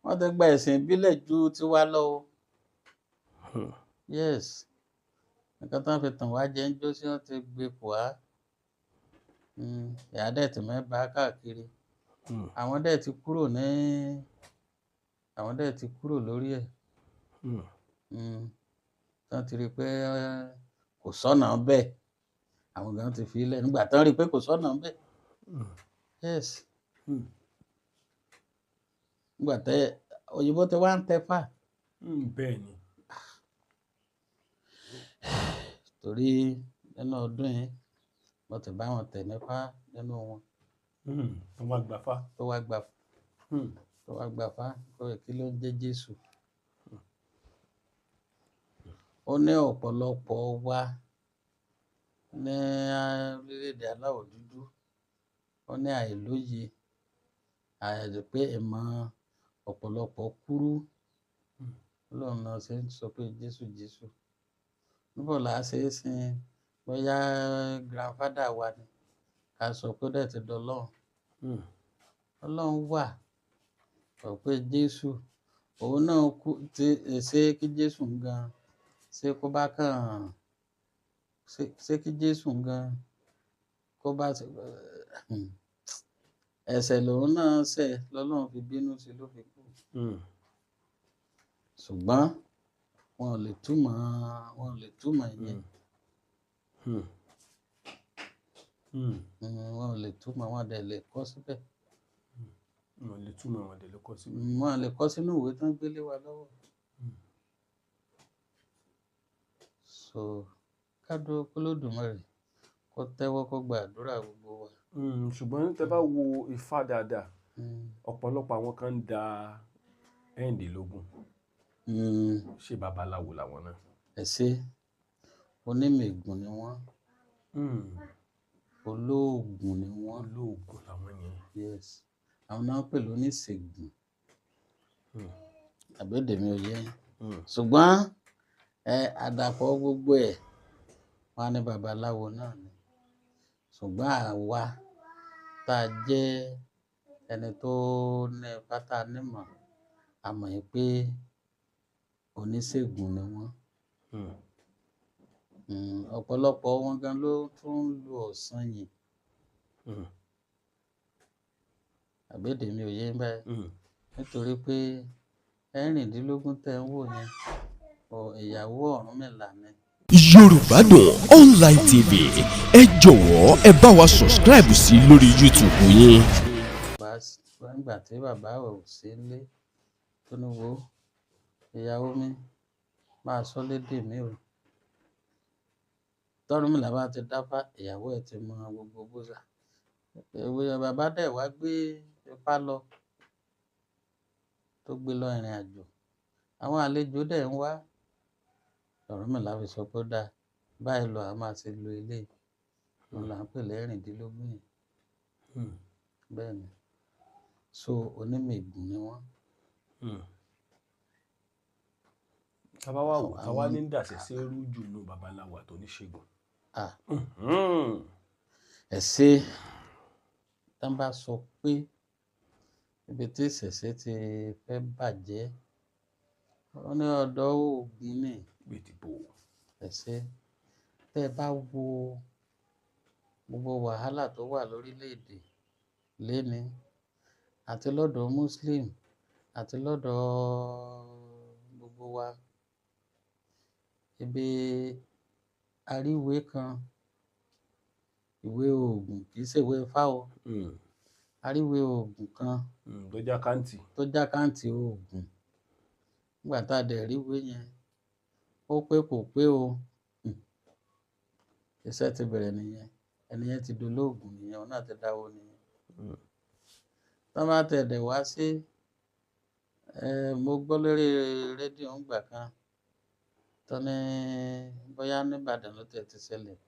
wọ́n ti gba ẹ̀sìn ìbílẹ̀ ju tiwa lọ o. Yes, nǹkan tán fi tàn wá jẹ ń jó sí, wọ́n ti gbé pò á. Ìyá dẹ̀ tí mẹ́ bá káàkiri. Àwọn dẹ̀ ti kúrò ní, àwọn dẹ̀ ti kúrò lórí ẹ̀. Tán ti rí i pé kò sọ́nà bẹ́ẹ̀, àwọn gan ti fi í lẹ̀ nígbà tán rí i pé kò sọ́nà bẹ́ẹ̀. Yes. Nígbà tẹ òyìnbó ti wá ń tẹfà.
Bẹ́ẹ̀ ni.
Torí nínú ọdún yìí, mo ti bá wọn tẹ̀ nífá nínú wọn.
Tó wá gbafá.
Tó wá gbà, tó wá gbafá, pé kí ló ń jẹ́ Jésù. Ó ní ọ̀pọ̀lọpọ̀ wa ní orílẹ̀-èdè aláwọ̀ dúdú, ó ní àìlóye, àìrí pé ìmọ̀ ọ̀pọ̀lọpọ̀ kúrú. Ọlọ́run náà ṣe ń sọ pé Jésù, Jésù. Níbo là á ṣe é sin bóyá grandfather wa ni ká sọ pé ó dẹ̀ ti dọlọ́run. Ọlọ́run wà, sọ pé Jésù, òun náà kú tí ṣé kí Jésù gan, ṣé kó bá kàn, ṣé kí Jésù gan kó bá ṣe, ẹ̀ṣẹ̀ lòun náà ṣẹ̀ lọ́lọ́run fi bínú sí ló fi kú. Ṣùgbọ́n wọn ò lè túmọ̀, wọn ò lè túmọ̀ ìyẹn. Wọn ò lè túmọ̀, wọn dẹ̀ lè kọ síbẹ̀.
Wọn ò lè túmọ̀, wọn dẹ̀ lè kọ síbẹ̀.
Wọn ò lè kọ sínú ìwé tán gbélé wa lọ́wọ́. So ká dúró k'Olódùmarè kó tẹ́wọ́ kó gba àdúrà gbogbo wa.
Ṣùgbọ́n tẹ́ bá wo Ifá dáadáa, ọ̀pọ̀lọpọ̀ àwọn kan ń da ẹ̀ẹ́dínlógún. Ṣé babaláwo làwọn náà?
Ẹ ṣé, onímẹ̀gùn ni wọ́n. Olóògùn ni wọ́n.
Olóògùn làwọn yẹn.
Yes. Àwọn náà ń pè lóníṣègùn. Àbí èdè mi ò yé yín? Ṣùgbọ́n ẹ àdàpọ̀ gbogbo ẹ̀, wọ́n á ní babaláwo náà ni. Ṣùgbọ́n àwa tá a jẹ́ ẹni tó ní ipá tá a nímọ̀, a mọ̀ pé oníṣègùn ni wọ́n. Ọ̀pọ̀lọpọ̀ wọn gan ló tún ń lo ọ̀sanyìn. Àbí èdè mi ò yé yín báyìí? Nítorí pé ẹ̀rìndínlógún tẹ́ ń wò yẹn, ìyàwó Ọ̀rúnmìlà ni.
Yorùbá Dùn Online TV, ẹ jọ̀wọ́ ẹ bá wa subscribe sí lórí YouTube yín.
Bá nígbà tí bàbá ò sí nílé, tó ní wo ìyàwó mi máa sọ lédè mi o. Tọ́rúnmìlà bá ti dáfá, ìyàwó ẹ̀ ti mọ gbogbo bóṣà. Ìwé bàbá dẹ̀ wá gbé ipá lọ, tó gbé lọ ìrìn àjò. Àwọn àlejò dẹ̀ ń wá. Ọ̀rúnmìlà fi sọ pé ó dáa, báyìí lọ a máa ṣe lo eléyìí. Òun là ń pè lẹ́rìndínlógún yẹn. Bẹ́ẹ̀ ni. So onímẹ̀gùn ni wọ́n.
Tá bá wá wò, tá wá ní dàsẹ̀ sí rú jù nù babaláwo àti oníṣègùn.
Ah. Ẹ ṣé, tán bá sọ pé ibi tí ìṣẹ̀ṣe ti fẹ́ bàjẹ́, wọ́n ní ọ̀dọ̀ Ògún ni.
Bí ti bò.
Ẹ ṣé, tẹ́ ẹ bá wo gbogbo wàhálà tó wà lórílẹ̀ èdè léni àti lọ́dọ̀ Muslim àti lọ́dọ̀ gbogbo wa, ibi àríwé kan, ìwé Ògún kì í ṣe ìwé Ifá o. Àríwé Ògún kan
Tó jẹ́ àkáǹtì.
Tó jẹ́ àkáǹtì Ògún. Nígbà tá a dẹ̀ rí ìwé yẹn, ó pé kò pé o. Iṣẹ́ ti bẹ̀rẹ̀ nìyẹn. Ẹni yẹn ti dolóògùn nìyẹn, òun náà ti dáwó nìyẹn. Tán bá tẹ̀ dẹ̀ wá sí, mo gbọ́ lórí rédíò ńgbà kan tó ní bóyá ní Ìbàdàn ló tẹ̀ ti ṣẹlẹ̀.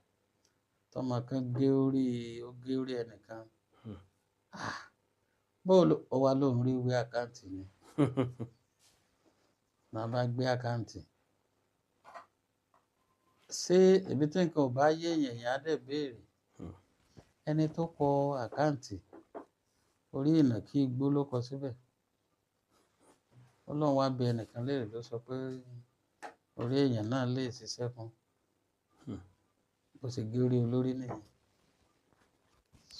Tọmọ kan gé orí, ó gé orí ẹnìkan. Ah, bóòlù ó wá lóun rí ìwé àkáǹtì ni. Màá bá gbé àkáǹtì. Ṣé ibi tí nǹkan ò bá yé èèyàn, èèyàn á dẹ̀ béèrè. Ẹni tó kọ àkáǹtì, orí ìnàkí igbó ló kọ síbẹ̀. Ọlọ́run wá bi ẹnìkan léèrè ló sọ pé orí èèyàn náà lè ṣiṣẹ́ fún un. Bó ṣe gé orí olórí nìyẹn.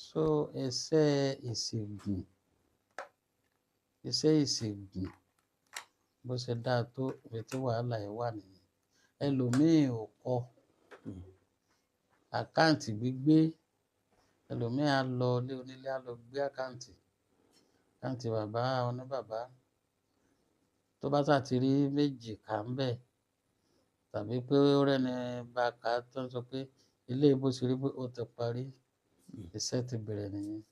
So iṣẹ́ ìṣègùn, iṣẹ́ ìṣègùn bó ṣe dáa tó, ibi tí wàhálà ẹ̀ wà nìyẹn. Ẹlòmíì ò kọ àkáǹtì gbígbé, ẹlòmíì á lọ ilé onílé á lọ gbé àkáǹtì, àkáǹtì bàbá oníbàbá. Tó bá sà ti rí méjì kà ń bẹ̀ tàbí pé ó rẹ́ni bá kà á tó ń sọ pé ilé bó ṣe rí pé ó ti parí, iṣẹ́ ti bẹ̀rẹ̀ nìyẹn.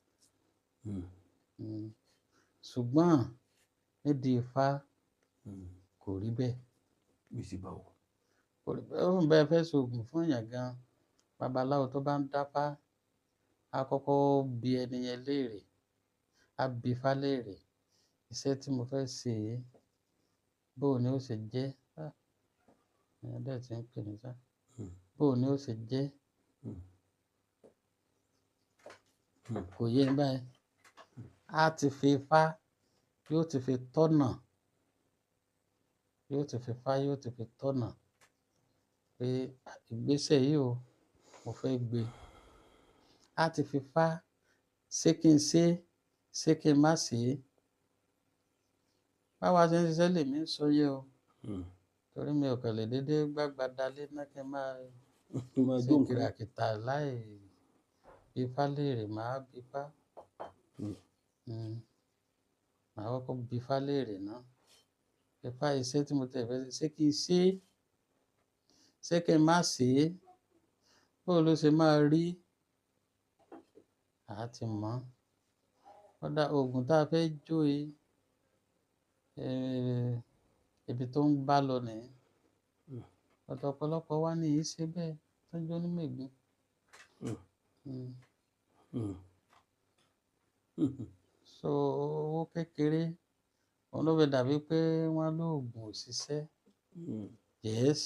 Ṣùgbọ́n nídìí Ifá kò rí bẹ́ẹ̀.
Bí ti báwo?
Kò rí bẹ́ẹ̀. Ó ń bẹ fẹ́ ṣoògùn fún èèyàn gan. Babaláwo tó bá ń dáfá, á kọ́kọ́ bi ẹni yẹn léèrè, á bi Ifá léèrè. Iṣẹ́ tí mo fẹ́ ṣe yìí, bóo ni ó ṣe jẹ́? Ah, èèyàn dẹ̀ tí ń pè mí sá. Bóo ni ó ṣe jẹ́? Kò yé mi báyìí. Á ti fi Ifá, yóò ti fi tọ̀nà, yóò ti fi Ifá, yóò ti fi tọ̀nà pé ìgbésẹ̀ yìí o, mo fẹ́ gbé. Á ti fi Ifá, ṣé kí n ṣe, ṣé kí n má ṣe? Báwa ṣe ń ṣiṣẹ́ lèmi ń sọ yẹn o. Torí mi ò kàn lè dédé gbágbada lé ná kí n máa
Máa
ṣe
jó nǹkan.
kìràkìtà láì bi Ifá léèrè, màá bi Ifá. Màá kọ́kọ́ bi Ifá léèrè ná. Ifá, iṣẹ́ tí mo tẹ̀ fẹ́ ṣe, ṣé kí n ṣe? Ṣé kí n má ṣe? Bóo ló ṣe máa rí? A ti mọ̀. Kódà òògùn tá a fẹ́ jó yìí, ibi tó ń bá lọ nìyẹn. Ọ̀dọ̀ ọ̀pọ̀lọpọ̀ wa ni í ṣe bẹ́ẹ̀ tó ń jó ní mègún. So owó kékeré, òun ló fi dàbí pé wọ́n lóògùn ò ṣiṣẹ́. Yes.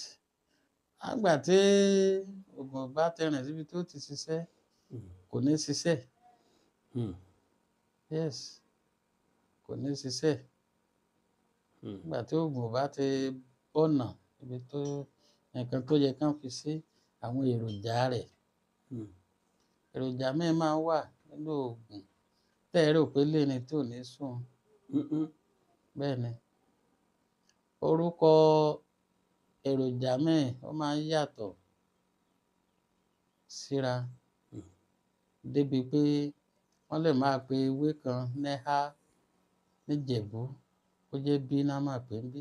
Àgbà tí òògùn bá ti rìn síbi tó ti ṣiṣẹ́, kò ní ṣiṣẹ́. Yes. Kò ní ṣiṣẹ́. Nígbà tí òògùn bá ti bọ̀nà ibi tó nǹkan tó yẹ kán fi sí àwọn èròjà rẹ̀. Èròjà míì máa ń wà nínú òògùn tẹ́ ẹ rò pé léni tí ò ní sùn. Bẹ́ẹ̀ ni. Orúkọ èròjà míì ó máa ń yàtọ̀ síra débi pé wọ́n lè máa pe ewé kan ní Á níjẹ̀bú kó jẹ́ B ná máa pè ń bí.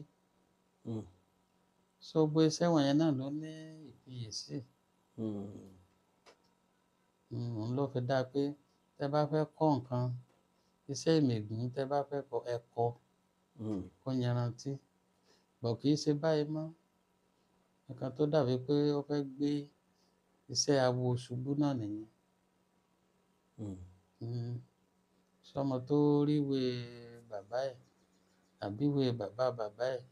So gbogbo iṣẹ́ wọ̀nyẹn náà ló ní ìfiyèsí. Òun ló fi dáa pé tẹ́ bá fẹ́ kọ́ nǹkan, iṣẹ́ ìmẹ̀gún tẹ́ bá fẹ́ kọ́, ẹ kọ́ kó yanrantí. Bọ̀ kì í ṣe báyìí mọ́. Nǹkan tó dàbí pé ó fẹ́ gbé iṣẹ́ awo ṣubú náà nìyẹn. Sọmọ tó ríwé bàbá ẹ̀ àbí ìwé bàbá bàbá ẹ̀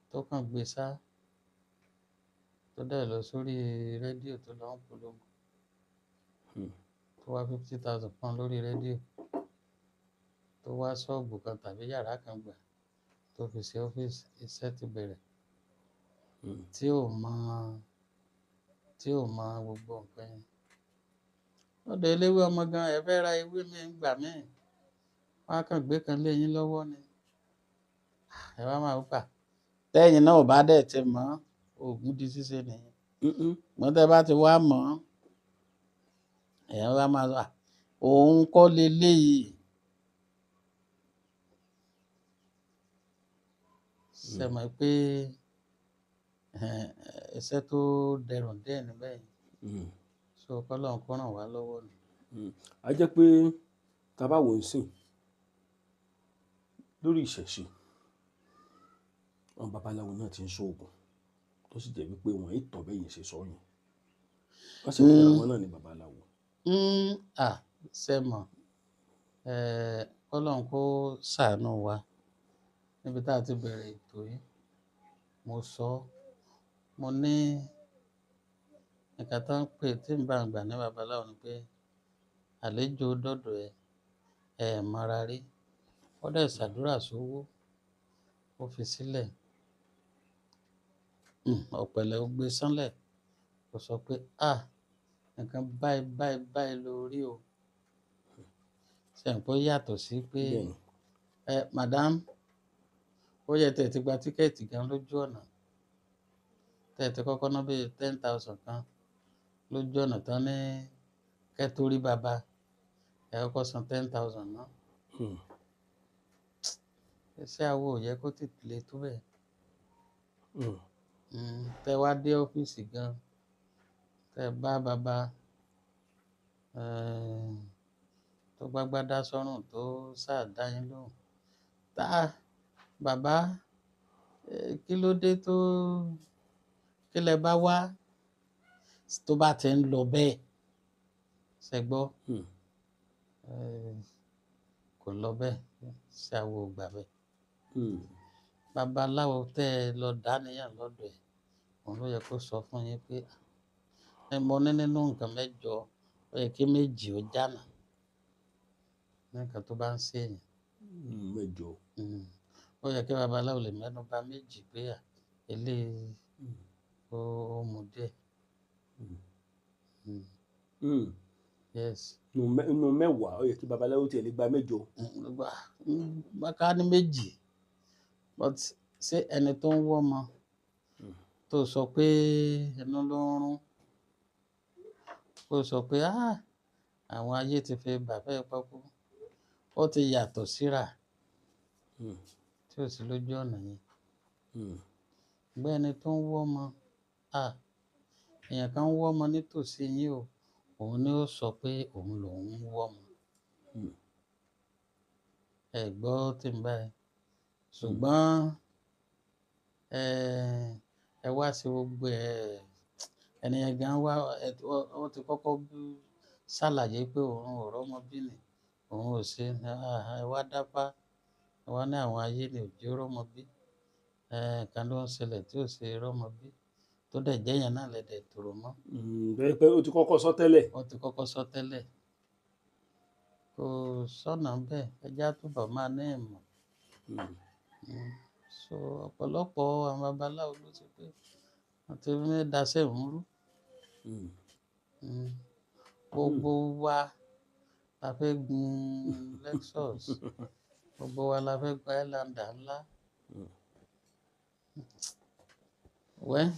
tó kàn gbé sá, tó dẹ̀ lọ sórí rédíò tó lọ ń polongo. Tó wá 50,000 pọ́n lórí rédíò, tó wá ṣọ́ọ̀bù kan tàbí yàrá kan gbà tó fi ṣe ọ́fíìsì, iṣẹ́ ti bẹ̀rẹ̀. Tí ò mọ̀, tí ò mọ̀ gbogbo nǹkan yẹn. Lọ́dọ̀ eléwé ọmọ gan, ẹ fẹ́ ra ewé mi ń gbà mí. Wọ́n á kàn gbé kan lé yín lọ́wọ́ ni. Ẹ wá máa gbà. Tẹ́yìn náà ò bá dẹ̀ ti mọ̀, òògùn di ṣíṣe nìyẹn. Ṣùgbọ́n tẹ́ bá ti wá mọ̀, ẹ̀yin wá máa sọ, à, òun kọ́ leléyìí. Ṣé mọ̀ pé iṣẹ́ tó dẹrùn díẹ̀ níbẹ̀ yẹn. So k'Ọlọ́run kó ràn wá lọ́wọ́ ni.
A jẹ́ pé tá a bá wò ó sìn lórí ìṣẹ̀ṣe, àwọn babaláwo náà ti ń ṣoògùn tó sì jẹ́ wípé wọ́n ì tọ́ bẹ́yìn ṣe sọ yẹn. Wọ́n sì pera wọn náà ní babaláwo.
À ṣe mọ̀, k'Ọlọ́run kó ṣàánú wa. Níbi tá a ti bẹ̀rẹ̀ ètò yìí, mo sọ, mo ní nǹkan tó ń pè tí ń bá ń gbà ní babaláwo ni pé àlejò dọ̀dọ̀ ẹ, ẹ mọra rí. Ó dẹ̀ ṣàdúrà sówó, ó fi sílẹ̀. Ọ̀pẹ̀lẹ̀ ó gbé sánlẹ̀. Ó sọ pé, "à, nǹkan báì báì báì lo rí o." Ṣé ǹ pé ó yàtọ̀ sí pé, ẹ, madam, ó yẹ tẹ̀ ti gba tíkẹ̀ẹ̀tì gan lójú ọ̀nà. Tẹ̀ ti kọ́kọ́ ná bí 10,000 kan lójú ọ̀nà tán ní kẹ́ tó rí baba. Ẹ kọ́kọ́ san 10,000 náà. Iṣẹ́ awo ò yẹ kó ti le tó bẹ́ẹ̀. Tẹ wá dé ọ́fíìsì gan, tẹ bá baba, tó gbágbádá sọ́rùn tó sá dá yín lóhùn. Tá, bàbá, kí ló dé tó, kí lẹ bá wá tó bá ti ń lọ bẹ́ẹ̀? Ṣẹ gbọ́? Kò lọ bẹ́ẹ̀. Iṣẹ́ awo ò gbà bẹ́ẹ̀. Babaláwo tẹ́ ẹ lọ dá níyàn lọ́dọ̀ ẹ̀, òun ló yẹ kó sọ fún yín pé, ẹ mọ ní nínú nǹkan mẹ́jọ, ó yẹ kí méjì ó jánà. Ní nǹkan tó bá ń ṣe èèyàn.
Mẹ́jọ.
Ó yẹ kí babaláwo lè mẹ́nu bà méjì pé à, eléyìí ó mú díẹ̀. Yes.
Nínú mẹ́wàá, ó yẹ kí babaláwo tiẹ̀ lè gba mẹ́jọ.
Ká ní méjì. But ṣé ẹni tó ń wọ́mọ tó sọ pé inú ló ń rún, kó sọ pé, "á, àwọn ayé ti fi bàbá ẹ pọ́kú." Ó ti yàtọ̀ síra tí ò sí lójú ọ̀nà yẹn. Ṣùgbọ́n ẹni tó ń wọ́mọ, à, èèyàn kan ń wọ́mọ nítòsí yín o, òun ni ó sọ pé òun lòún ń wọ́mọ. Ẹ gbọ́ tí ń bá ẹ. Ṣùgbọ́n, ẹ wá sí gbogbo ẹ, ẹni yẹn gan wá, ó ti kọ́kọ́ ṣàlàyé pé òun ò rọ́mọ bí ni, òun ò ṣe, ẹ wá dáfá, ẹ wá ní àwọn ayé ni ò jẹ́ rọ́mọ bí. Nǹkan ló ń ṣẹlẹ̀ tí ò ṣe rọ́mọ bí, tó dẹ̀ jẹ́ èèyàn náà lẹ́dẹ̀ tòrò mọ́.
Bẹ́ẹ̀ pé ó ti kọ́kọ́ sọ tẹ́lẹ̀.
Ó ti kọ́kọ́ sọ tẹ́lẹ̀. Kò sọ́nà bẹ́ẹ̀, ẹ já túbọ̀ máa ní ìmọ̀. So ọ̀pọ̀lọpọ̀ àwọn babaláwo ló ti pé wọ́n ti ní daṣẹ́ òun rú. Gbogbo wa la fẹ́ gun Lexus, gbogbo wa la fẹ́ gba Highlander ńlá. Well,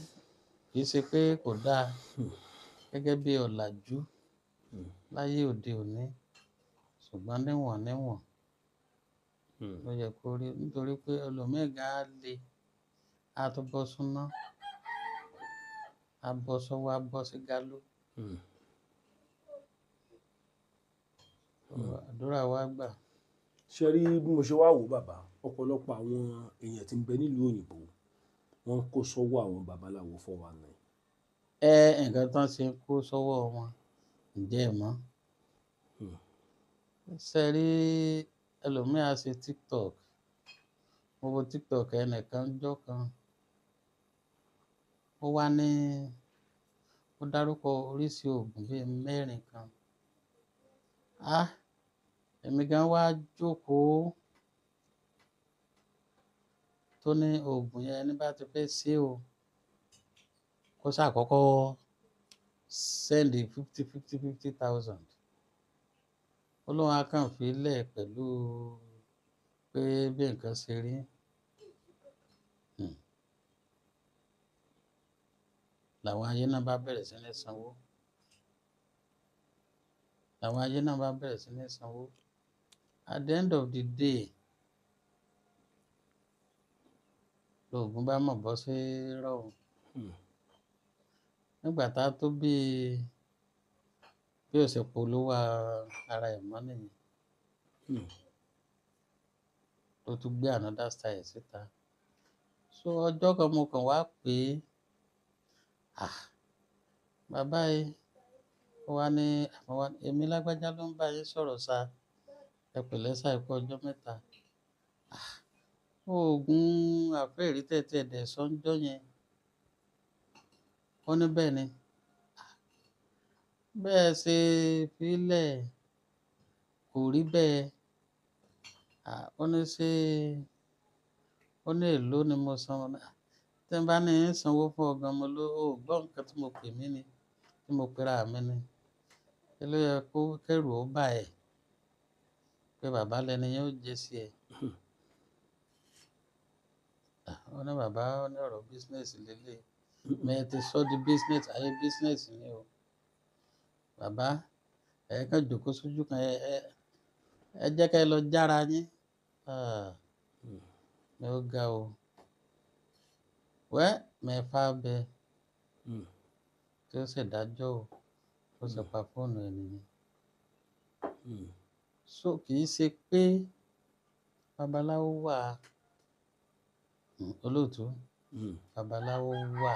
kì í ṣe pé kò dáa gẹ́gẹ́ bí ọ̀làjú láyé òde òní, ṣùgbọ́n níwọ̀n níwọ̀n ló yẹ kó rí, nítorí pé ẹlòmíì gan á le, á tún bọ́ súná, á bọ́ sọ́wọ́, á bọ́ sí gálò. Àdúrà wa gbà.
Ṣé rí bí mo ṣe wá wò bàbá, ọ̀pọ̀lọpọ̀ àwọn èèyàn tí ń bẹ nílùú òyìnbó, wọ́n ń kó sọ́wọ́ àwọn babaláwo 419.
Ẹ nǹkan tán ṣe ń kó sọ́wọ́ wọn, ǹjẹ́ ẹ mọ̀? Ṣé rí ẹlòmíì á ṣe TikTok? Mo wo TikTok ẹnìkan jọ́ kan. Ó wá ní, ó dárúkọ oríṣi òògùn bí mẹ́rin kan. Á, èmi gan wá jókòó tó ní òògùn yẹn ẹni bá ti fẹ́ ṣe o, kó ṣàkọ́kọ́ send fifty fifty 50,000. Ó lóun á kàn fi lẹ̀ pẹ̀lú pé bí nǹkan ṣe rí. Làwọn ayé náà bá bẹ̀rẹ̀ sí ní sanwó. Làwọn ayé náà bá bẹ̀rẹ̀ sí ní sanwó. At the end of the day, lóògùn bá mọ̀ bọ́ sí rọ̀hún. Nígbà tá a tó bí ó ṣe polówó ara ẹ̀ mọ́ nìyẹn. Ló tún gbé another style síta. So ọjọ́ kan mo kàn wá pé, ah, Bàbá yìí, ó wá ní àwọn wá, èmi lágbájá ló ń bá yín sọ̀rọ̀ sá, ẹ pẹ̀lẹ́ sá, ẹ kú ọjọ́ mẹ́ta. Oògùn àfẹ́ẹ̀rí tẹ́tẹ́ dẹ̀ sọ́njọ́ yẹn. Ó ní bẹ́ẹ̀ ni. Bẹ́ẹ̀ ṣe fílẹ̀ kò rí bẹ́ẹ̀. Ó ní ṣé, ó ní èló ni mo san. Mo ní, tí n bá ní ń sanwó fún ọ gan, mo ló, ó gbọ́ nǹkan tí mo pè mí ni, tí mo pera mi ni. Kí ló yẹ kó kẹ́rù ó bà ẹ́ pé bàbá lẹni yẹn ó jẹ́ sí ẹ. Ó ní bàbá, ó ní ọ̀rọ̀ business lélẹ̀. Mẹ ti sọ di business, ayé business ni o. Bàbá, ẹ kàn jókòó sójú kan, ẹ jẹ́ kí ẹ lọ jára yín. Mi ò ga o. Wẹ́ mẹ́fà bẹ tí ó sì dájọ́ o, ó sì pa fóònù ẹ nìyẹn. So kì í ṣe pé babaláwo wà, olóòtú, babaláwo wà,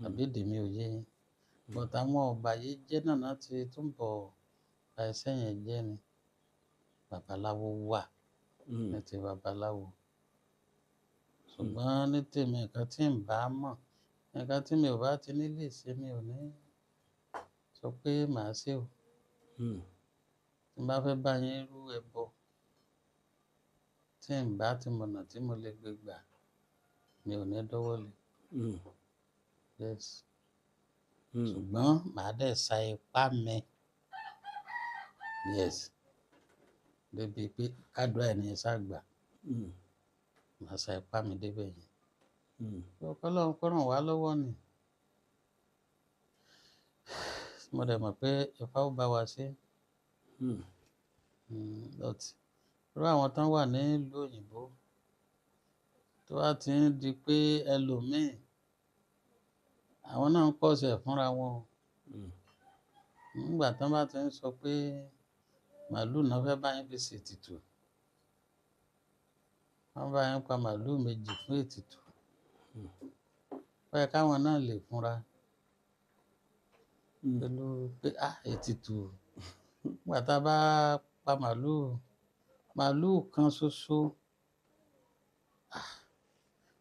àbí èdè mi ò yé yín. But àwọn ọ̀bàyéjẹ́ náà láti túnbọ̀ ba iṣẹ́ yẹn jẹ́ ni. Babaláwo wà ní ti babaláwo. Ṣùgbọ́n ní tèmi, nǹkan tí ń bá mọ̀, nǹkan tí mi ò bá ti ní lè ṣe, mi ò ní sọ pé màá ṣe o. Tí n bá fẹ́ bá yín rú ẹbọ, tí ń bá ti mọ̀nà tí mo lè gbé gbà, mi ò ní dọ́wọ́ lé. Yes. Ṣùgbọ́n màá dẹ̀ sa ipá mi. Yes. Débi pé kádùá ẹni yẹn sá gbà. Màá sa ipá mi débẹ̀ yẹn. K'Ọlọ́run kó ràn wá lọ́wọ́ ni. Mo dẹ̀ mọ̀ pé Ifá ó bá wa ṣe. But irú àwọn tán wà ní ìlú òyìnbó tó bá ti ń di pé ẹlòmíì, àwọn náà ń kọ́ṣẹ́ fúnra wọn o. Nígbà tán bá ti ń sọ pé màlúù náà fẹ́ bá yín fi ṣe ètùtù, wọ́n bá yín pa màlúù méjì fún ètùtù. Ó yẹ káwọn náà lè fúnra pẹ̀lú pé ètùtù. Nígbà tá a bá pa màlúù, màlúù kan ṣoṣo,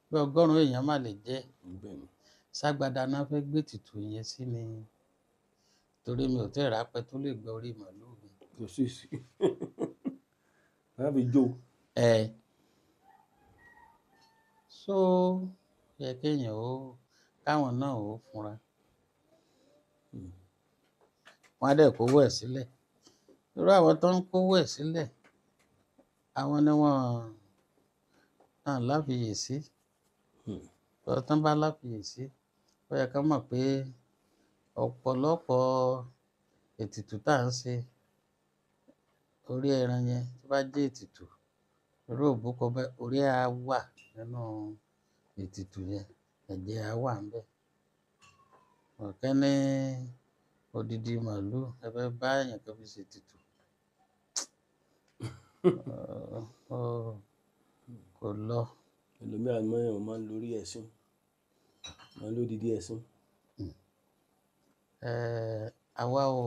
bí ọgọ́rùn-ún èèyàn má lè jẹ. Ságbada náà fẹ́ gbé ètùtù yẹn sí ni. Torí mi ò tí ì rápẹ́ tó lè gba orí màlúù mi.
Kò sí sí. Wọ́n fi jó.
Ẹ. So yẹ kí èèyàn ó, káwọn náà ó fúnra. Wọ́n á dẹ̀ kówó ẹ̀ sílẹ̀. Irú àwọn tó ń kówó ẹ̀ sílẹ̀, àwọn ni wọ́n náà láfiyèsí. Tọ́ tán bá láfiyèsí, ó yẹ ká mọ̀ pé ọ̀pọ̀lọpọ̀ ètùtù tá à ń ṣe orí ẹran yẹn tó bá jẹ́ ètùtù, irú òbúkọ bẹ́ẹ̀ orí á wà nínú ètùtù yẹn, ẹ̀jẹ̀ á wà níbẹ̀. Ọ̀kẹ́ ní odidi màlúù ẹ fẹ́ bá èèyàn kan fi ṣe ètùtù. Kò lọ.
Ẹlòmíràn mọ́ máa ń lórí ẹṣin, máa ń lódidi ẹṣin.
Àwa ò,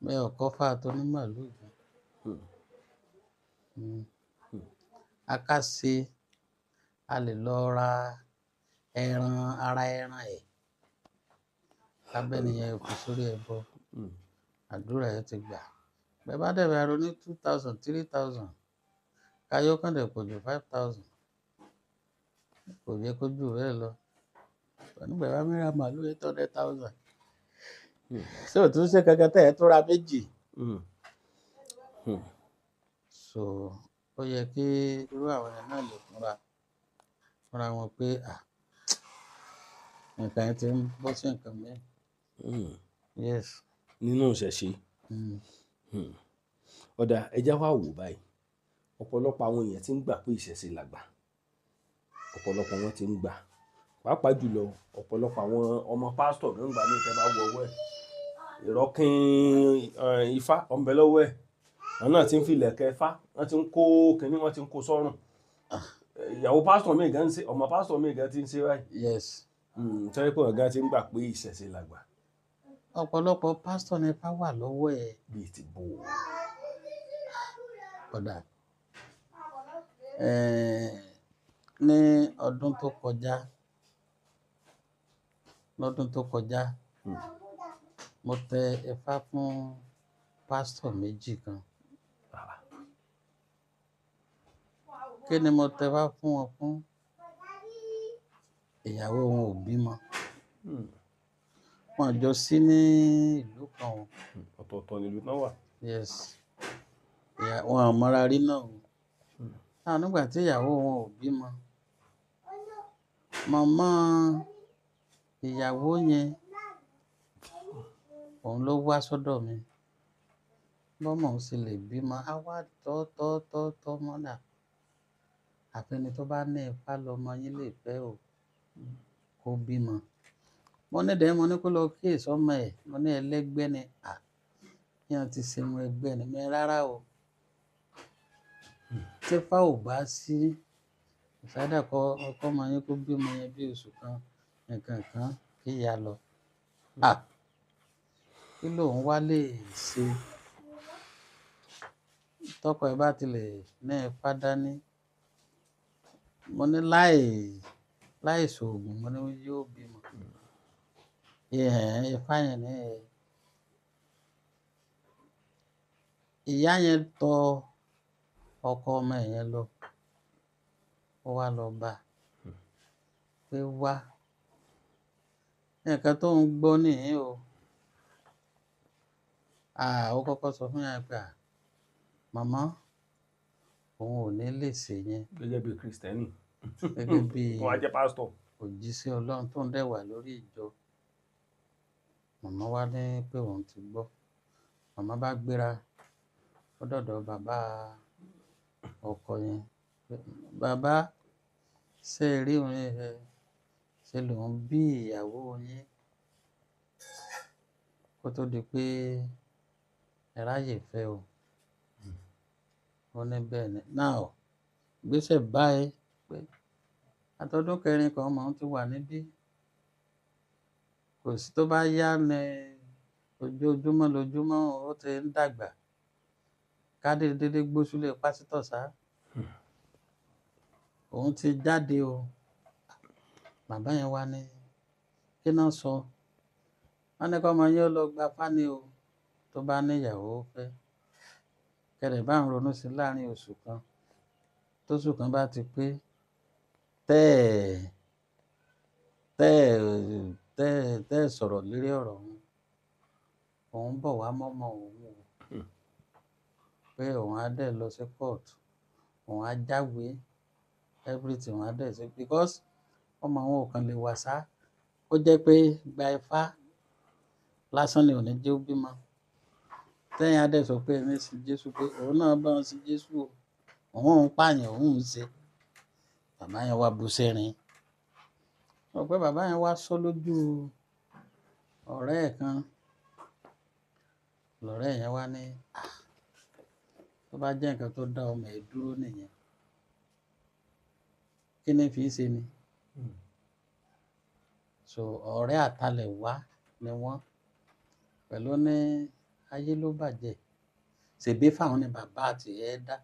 mi ò kọ́ fá tó ní màlúù gan. Akáṣe, a lè lọ ra ẹran ara ẹran ẹ̀. Lábẹ́ nìyẹn kò sórí ẹbọ. Àdúrà ẹ ti gbà. Bẹ́ẹ̀ bá dẹ̀ bá ro ní 2,000, 3,000, káyọ́ kàn dẹ̀ pọ̀ ju 5,000. Kò yẹ kó jù bẹ́ẹ̀ lọ. Nígbà bá mi ra màlúù 800,000. Ṣé ò tún ṣe kankan tẹ́ ẹ tó ra méjì? So ó yẹ kí irú àwọn yẹn náà lè fúnra wọn pé nǹkan yẹn ti ń bọ́ sí nǹkan mìíràn. Yes.
Nínú ìṣẹ̀ṣe. Ọ̀dà ẹja wá wò báyìí. Ọ̀pọ̀lọpọ̀ àwọn èèyàn ti ń gbà pé ìṣẹ̀ṣe làgbà. Ọ̀pọ̀lọpọ̀ wọn ti ń gbà. Pàápàá jùlọ ọ̀pọ̀lọpọ̀ àwọn ọmọ pásítọ̀ ló ń gbà ní ìtẹ́ bá wọ ọwọ́ ẹ̀. Ìrọ́kín Ifá ọ̀nbẹ lọ́wọ́ ẹ̀. Àwọn náà ti ń fi ìlẹ̀kẹ̀ Ifá, wọ́n ti ń kó kinní, wọ́n ti ń kó sọ́rùn. Ìyàwó pásítọ̀ mi gan ń ṣe, ọmọ pásítọ̀ mi gan ti ń ṣe báyìí.
Yes.
Sọ pé ọ̀gá ti ń gbà pé ìṣẹ̀ṣe làgbà.
Ọ̀pọ̀lọpọ̀ pásítọ̀ ní ifá wà lọ́wọ́ ẹ̀.
Bíi ti bò ó.
Kódà ní ọdún tó kọjá, lọ́dún tó kọjá, mo tẹ ifá fún pásítọ̀ méjì kan. Kí ni mo tẹ ifá fún wọn fún? Ìyàwó wọn ò bímọ. Wọn jọ sí ní ìlú kan o.
Ọ̀tọ̀ọ̀tọ̀ nílùú náà wà.
Yes. Wọn ò mọra rí náà o. Náà nígbà tí ìyàwó wọn ò bímọ, màmá ìyàwó yẹn òun ló wá sọ́dọ̀ mi. Bọ́mọ òun sì lè bímọ, á wá tọ́ tọ́ tọ́ tọ́ mọ́nà. Àfẹni tó bá ní ifá lọmọ yín lè fẹ́ o, kó bímọ. Mo ní dẹ̀, mo ní kó lọ kíyèsí ọmọ ẹ̀, mo ní ẹlẹ́gbẹ́ ni, à, kí wọ́n ti ṣe mọ ẹgbẹ́ ni, mi rárá o. Tí ifá ò bá sí, ìsádà kọ ọkọ ọmọ yín kó bímọ yẹn bí oṣù kan, nǹkan kan kí ìyá lọ. À, kí lòun wá lè ṣe? Tọkọ ẹ bá ti lè ní ifá dání. Mo ní láì láì ṣoògùn, mo ní yóò bímọ. Ìhẹ̀n ifá yẹn ní ẹ̀. Ìyá yẹn tọ ọkọ ọmọ ẹ̀ yẹn lọ. Ó wá lọ bá a pé wá. Nǹkan tó ń gbọ́ nìyí o. À, ó kọ́kọ́ sọ fún ìyá yẹn pé à, màmá, òun ò ní lè ṣe yẹn.
Gẹ́gẹ́ bí Kristẹni.
Gẹ́gẹ́ bí
Wọ́n á jẹ́ pásítọ̀.
òjíṣẹ́ Ọlọ́run tó ń dẹ̀ wà lórí ìjọ. Màmá wá ní pé òun ti gbọ́. Màmá bá gbéra, ó dọ̀dọ̀ bàbá ọkọ yẹn. Pé, bàbá, ṣé ẹ rí òun ẹ? Ṣé lòun bí ìyàwó yín? Kó tó di pé ẹ ráyè fẹ́ o. Ó ní bẹ́ẹ̀ ni. Now, ìgbésẹ̀ báyìí pé àtọdún kẹrin kan ọmọ òun ti wà níbí. Kò sí tó bá yá ni ojoojúmọ́ lójúmọ́ ó ti ń dàgbà. Ká dédé dédé gbósúlé pásítọ̀ sá. Òun ti jáde o. Bàbá yẹn wá ní kí náà sọ. Wọ́n ní kí ọmọ yín ó lọ gba fá ni o. Tó bá ní ìyàwó fẹ́. Kẹ̀rẹ̀ bá ń ronú sí láàrin oṣù kan. Tóṣù kan bá ti pé, tẹ́ ẹ̀ tẹ́ ẹ̀ tẹ́ ẹ̀ sọ̀rọ̀ lórí ọ̀rọ̀ òun. Òun bọ̀ wá mọ́mọ́ òun o. Pé òun á dẹ̀ lọ sí court. Òun á jáwé everything òun á dẹ̀ ṣe because ọmọ òun ò kan lè wà sá. Ó jẹ́ pé gba ifá lásán ni ò ní jẹ́ ó bímọ. Tẹ́yìn á dẹ̀ sọ pé ẹ̀mí sin Jésù pé òun náà bá wọn sin Jésù o. Òun ń pààyàn, òun ń ṣe. Bàbá yẹn wá bu sẹ́rin. Mo rò pé bàbá yẹn wá sọ lójú ọ̀rẹ́ ẹ̀ kan. Lọ̀rẹ́ yẹn wá ní, à, tó bá jẹ́ nǹkan tó dá ọmọ ẹ̀ dúró nìyẹn. Kí ni fi ṣe ni? So ọ̀rẹ́ àtalẹ̀ wá ni wọ́n. Pẹ̀lú ní ayé ló bàjẹ́. Ṣèbí fáwọn ni bàbá àti ẹ̀ dá.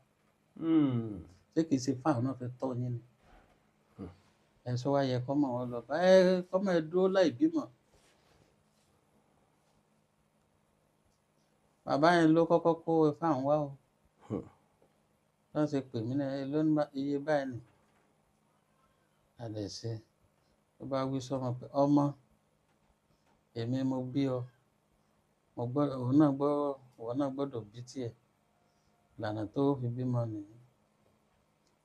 Ṣé kìí ṣe fáwọn náà fẹ́ tọ́ yín ni? Ẹ sọ wá yẹ kọ́mọ wọn lọ bá ẹ kọ́mọ ẹ dúró láì bímọ. Bàbá yẹn ló kọ́kọ́ kó ifá òun wá o. Wọ́n ṣe pè mí náà ló ní iye báyìí ni. A lè ṣe. Ó bá wí sọ́mọ pé ọmọ, èmi mo bí ọ. Mo gbọ́, òun náà gbọ́, òun náà gbọ́dọ̀ bí tiẹ̀. Ìlànà tó fi bímọ nìyí.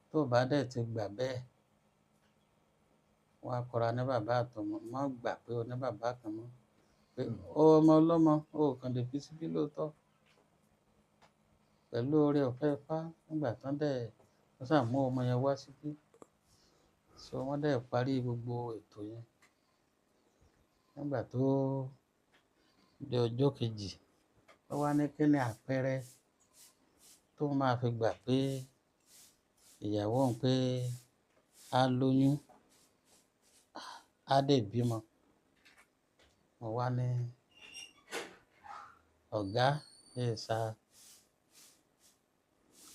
Tó bá dẹ̀ ti gbà bẹ́ẹ̀, wọ́n á kọra ní bàbá àtọmọ. Má gbà pé o ní bàbá kan mọ́. Pé ọmọ ọlọ́mọ, o kàn lè fi síbí lóòótọ́. Pẹ̀lú oore ọ̀fẹ́ ifá, nígbà tán dẹ̀, wọ́n sá mú ọmọ yẹn wá síbí. So wọ́n dẹ̀ parí gbogbo ètò yẹn. Nígbà tó di ọjọ́ kejì, ó wá ní kí ni àpẹẹrẹ tó máa fi gbà pé ìyàwó òun pé á lóyún. Á dẹ̀ bímọ. Mo wá ní ọ̀gá ẹ̀ sá,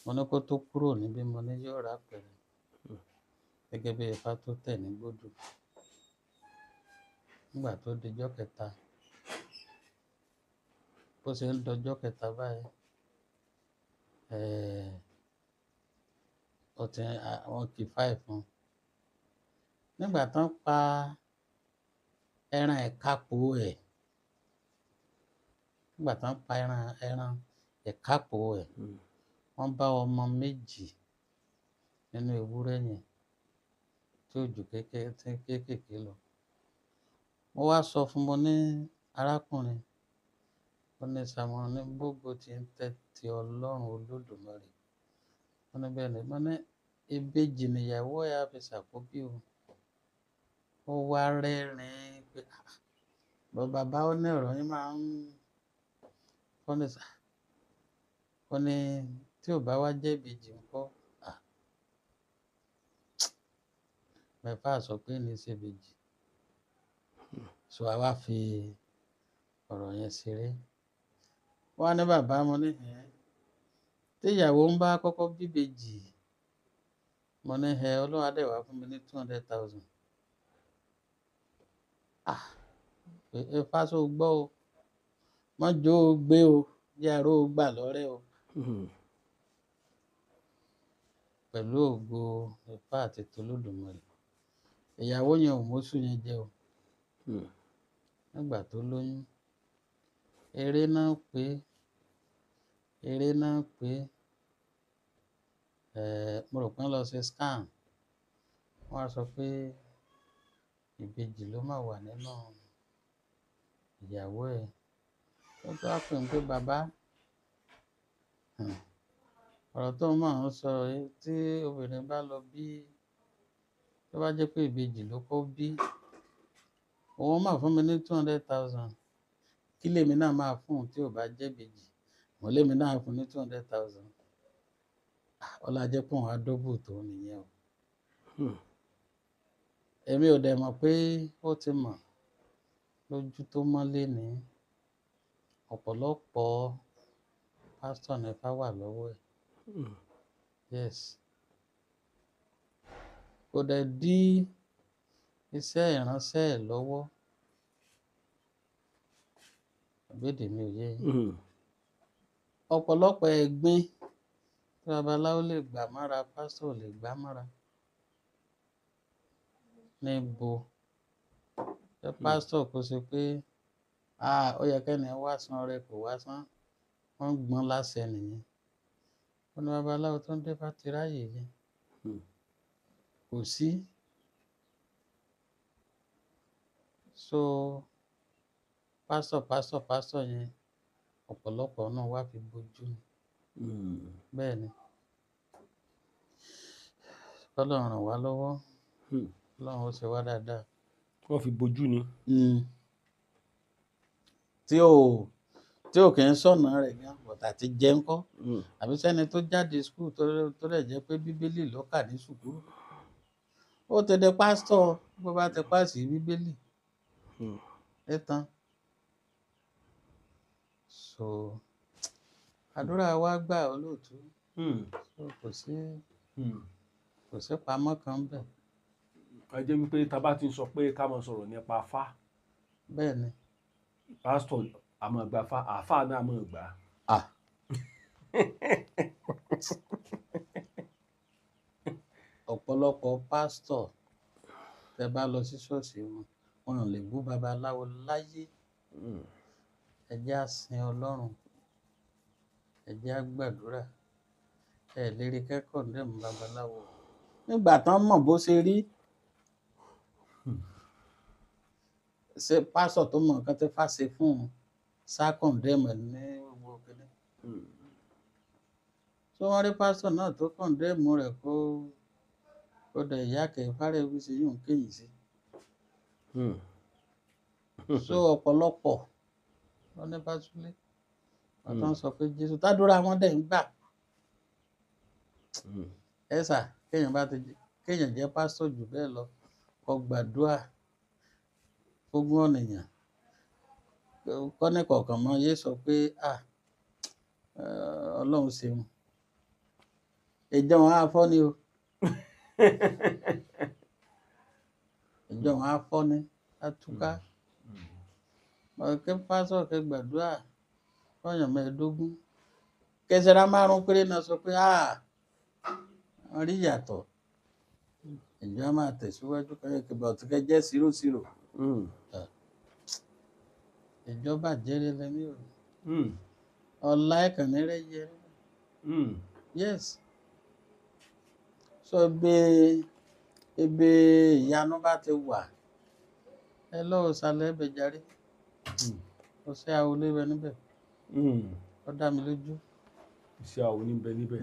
mo ní kó tó kúrò níbí, mo ní yóò rà pẹ̀rẹ̀ gẹ́gẹ́ bí ifá tó tẹ̀ ní gbódù. Nígbà tó dijọ́ kẹta, bó ṣe ń dọjọ́ kẹta báyìí, ó ti wọ́n kì í fáì fún un. Nígbà tán pa ẹran ẹ̀kápò ẹ̀, nígbà tán pa ẹran ẹ̀kápò ẹ̀, wọ́n bá ọmọ méjì nínú ewúrẹ́ yẹn tí ò ju kéékèèké lọ. Mo wá sọ fún mo ní arákùnrin, ó ní Samuel ní gbogbo tí ń tẹ́ ti Ọlọ́run Olódùmarè. Ó ní bẹ́ẹ̀ ni, mo ní ìbejì nìyàwó ẹ̀ á fi ṣàkóbí o. Ó wá rẹ́rìn-ín pé bọ́ bàbá ó ní ọ̀rọ̀ yín máa ń ó ní sà, ó ní tí ò bá wá jẹ́ ìbejì ńkọ́? Mẹ́fà sọ pé ní í ṣe ìbejì. So a wá fi ọ̀rọ̀ yẹn ṣeré. Wọ́n á ní bàbá mo ní ẹ̀ tí ìyàwó ń bá kọ́kọ́ bí ìbejì, mo ní ẹ Ọlọ́run á dẹ̀ wá fún mi ní 200,000. Ifá sọ gbọ́ o, mọ́ jó o gbé o, yàrá o gbà lọ́rẹ́ o. Pẹ̀lú ògo Ifá àti tolódùmarè, ìyàwó yẹn ò móṣù yẹn jẹ o. Nígbà tó lóyún, eré náà pé, eré náà pé, mo rò pé wọ́n lọ ṣe scan. Wọ́n á sọ pé ìbejì ló máa wà nínú ìyàwó ẹ̀. Ó tó wá pè mí pé bàbá, ọ̀rọ̀ tó máa ń sọ yìí tí obìnrin bá lọ bí, tó bá jẹ́ pé ìbejì ló kó bí, òun máa fún mi ní 200,000. Kí lèmi náà máa fún un tí ò bá jẹ́ ìbejì? Mo lèmi náà fún un ní 200,000. Ọlá jẹ́ pé òun á dóbò tó nìyẹn o. Èmi ò dẹ̀ mọ̀ pé ó ti mọ̀ lójú tó mọ́lé ní ọ̀pọ̀lọpọ̀ pásítọ̀ ní Ifá wà lọ́wọ́ ẹ̀. Yes. Kò dẹ̀ dí iṣẹ́ ìránṣẹ́ ẹ̀ lọ́wọ́. Àbédè mi ò yé yín. Ọ̀pọ̀lọpọ̀ ẹ̀gbin tí babaláwo lè gbà mọ́ra, pásítọ̀ ò lè gbà mọ́ra. Níbo? Ṣé pásítọ̀ kò ṣe pé ó yẹ kẹ́ni wá san ọrẹ kò wá san, wọ́n gbọ́n láṣẹ nìyẹn. Ó ní babaláwo tó ń dé bá ti ráyè yẹn. Kò sí. So pásítọ̀ yẹn ọ̀pọ̀lọpọ̀ náà wá fi bojú ni. Bẹ́ẹ̀ ni. Kọ́lọ́run ràn wá lọ́wọ́. Ọlọ́run ó ṣe wá dáadáa.
Wọ́n fi bojú ni.
Tí ò kì í sọ̀nà rẹ̀ gan, bọ̀tà ti jẹ́ ńkọ́. Àbí sẹ́ni tó jáde skul tó lè jẹ́ pé Bíbélì ló kà ní sùkúrù. Ó ti di pásítọ̀ bó bá ti pàṣẹ Bíbélì. Ẹ tán. So àdúrà wa gbà olóòtú. So kò sí pamọ́ kan bẹ́ẹ̀.
A jẹ́ wípé tá a bá ti ń sọ pé ká máa sọ̀rọ̀ nípa Ifá.
Bẹ́ẹ̀ ni.
Pásítọ̀ a máa gba Ifá, àáfàá náà a máa gbà á.
Ọ̀pọ̀lọpọ̀ pásítọ̀ tẹ bá lọ sí ṣọ́ọ̀ṣì wọn, wọn ò lè bú babaláwo láyé. Ẹ jẹ́ á sin Ọlọ́run, ẹ jẹ́ á gbàdúrà, ẹ lè rí kẹ́kọ̀ọ́ ndẹ̀mú babaláwo. Nígbà tán mọ̀ bó ṣe rí, ṣe pásítọ̀ tó mọ̀ nǹkan tí Ifá ṣe fún un sá kọ̀ǹdẹ́mù ẹ̀ ní gbogbo kìíní. Ṣé wọ́n rí pásítọ̀ náà tó kọ̀ǹdẹ́mù rẹ̀ kó dẹ̀ ìyá kẹ̀ fárẹ̀ wí sí yóò kéyìn sí. So ọ̀pọ̀lọpọ̀ wọ́n ní Fásúlé, wọ́n tó ń sọ pé Jésù tádúrà wọn dẹ̀ ń gbà. Ẹ sà, kéèyàn jẹ́ pásítọ̀ jù bẹ́ẹ̀ lọ, kó gbàdúrà. Fógún ọ̀nìyàn kọ́ní kọ̀ọ̀kan mọ́ yé sọ pé ah, Ọlọ́run ṣeun, ìjọ wọn á fọ́ ni o, ìjọ wọn á fọ́ ni, á túká. Kí pásọ̀ kí gbàdúrà fọyàn 15, kẹsàrà 5 péré náà sọ pé ah, wọ́n rí ìyàtọ̀. Ìjọ á máa tẹ̀síwájú kẹ́kẹ́ tí kẹ́ jẹ́ 0-0. Ìjọba jẹ́rẹ́ lẹ́mí o, ọ̀la ẹ̀kànnì rẹ̀ yẹ. Yes, so ibi ìyanu bá ti wà, ẹ lọ́wọ́ sálẹ̀ ẹbẹ̀ járe, kò sí àwọn olóyè níbẹ̀, ó dá mi lójú.
Iṣẹ́ àwọn oníbẹ̀ níbẹ̀.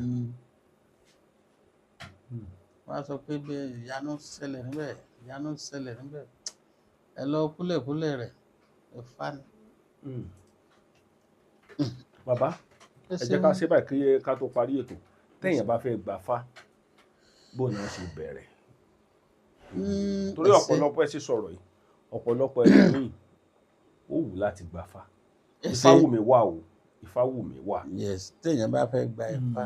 Wọ́n á sọ pé ibi ìyanu ṣẹlẹ̀ níbẹ̀, ìyanu ṣẹlẹ̀ níbẹ̀, ẹ lọ kúlẹ̀kúlẹ̀ rẹ̀, ẹ fa ni.
Bàbá, ẹ jẹ́ ká ṣe báyìí kí ká tó parí ètò. Téèyàn bá fẹ́ gbà fá, bó ni wọ́n ṣe bẹ̀rẹ̀? Torí ọ̀pọ̀lọpọ̀ ẹ ṣe sọ̀rọ̀ yìí, ọ̀pọ̀lọpọ̀ ẹlòmíì ó wù láti gbà fá. Ifá wù mí wá o, Ifá wù mí wá.
Yes, téèyàn bá fẹ́ gba Ifá,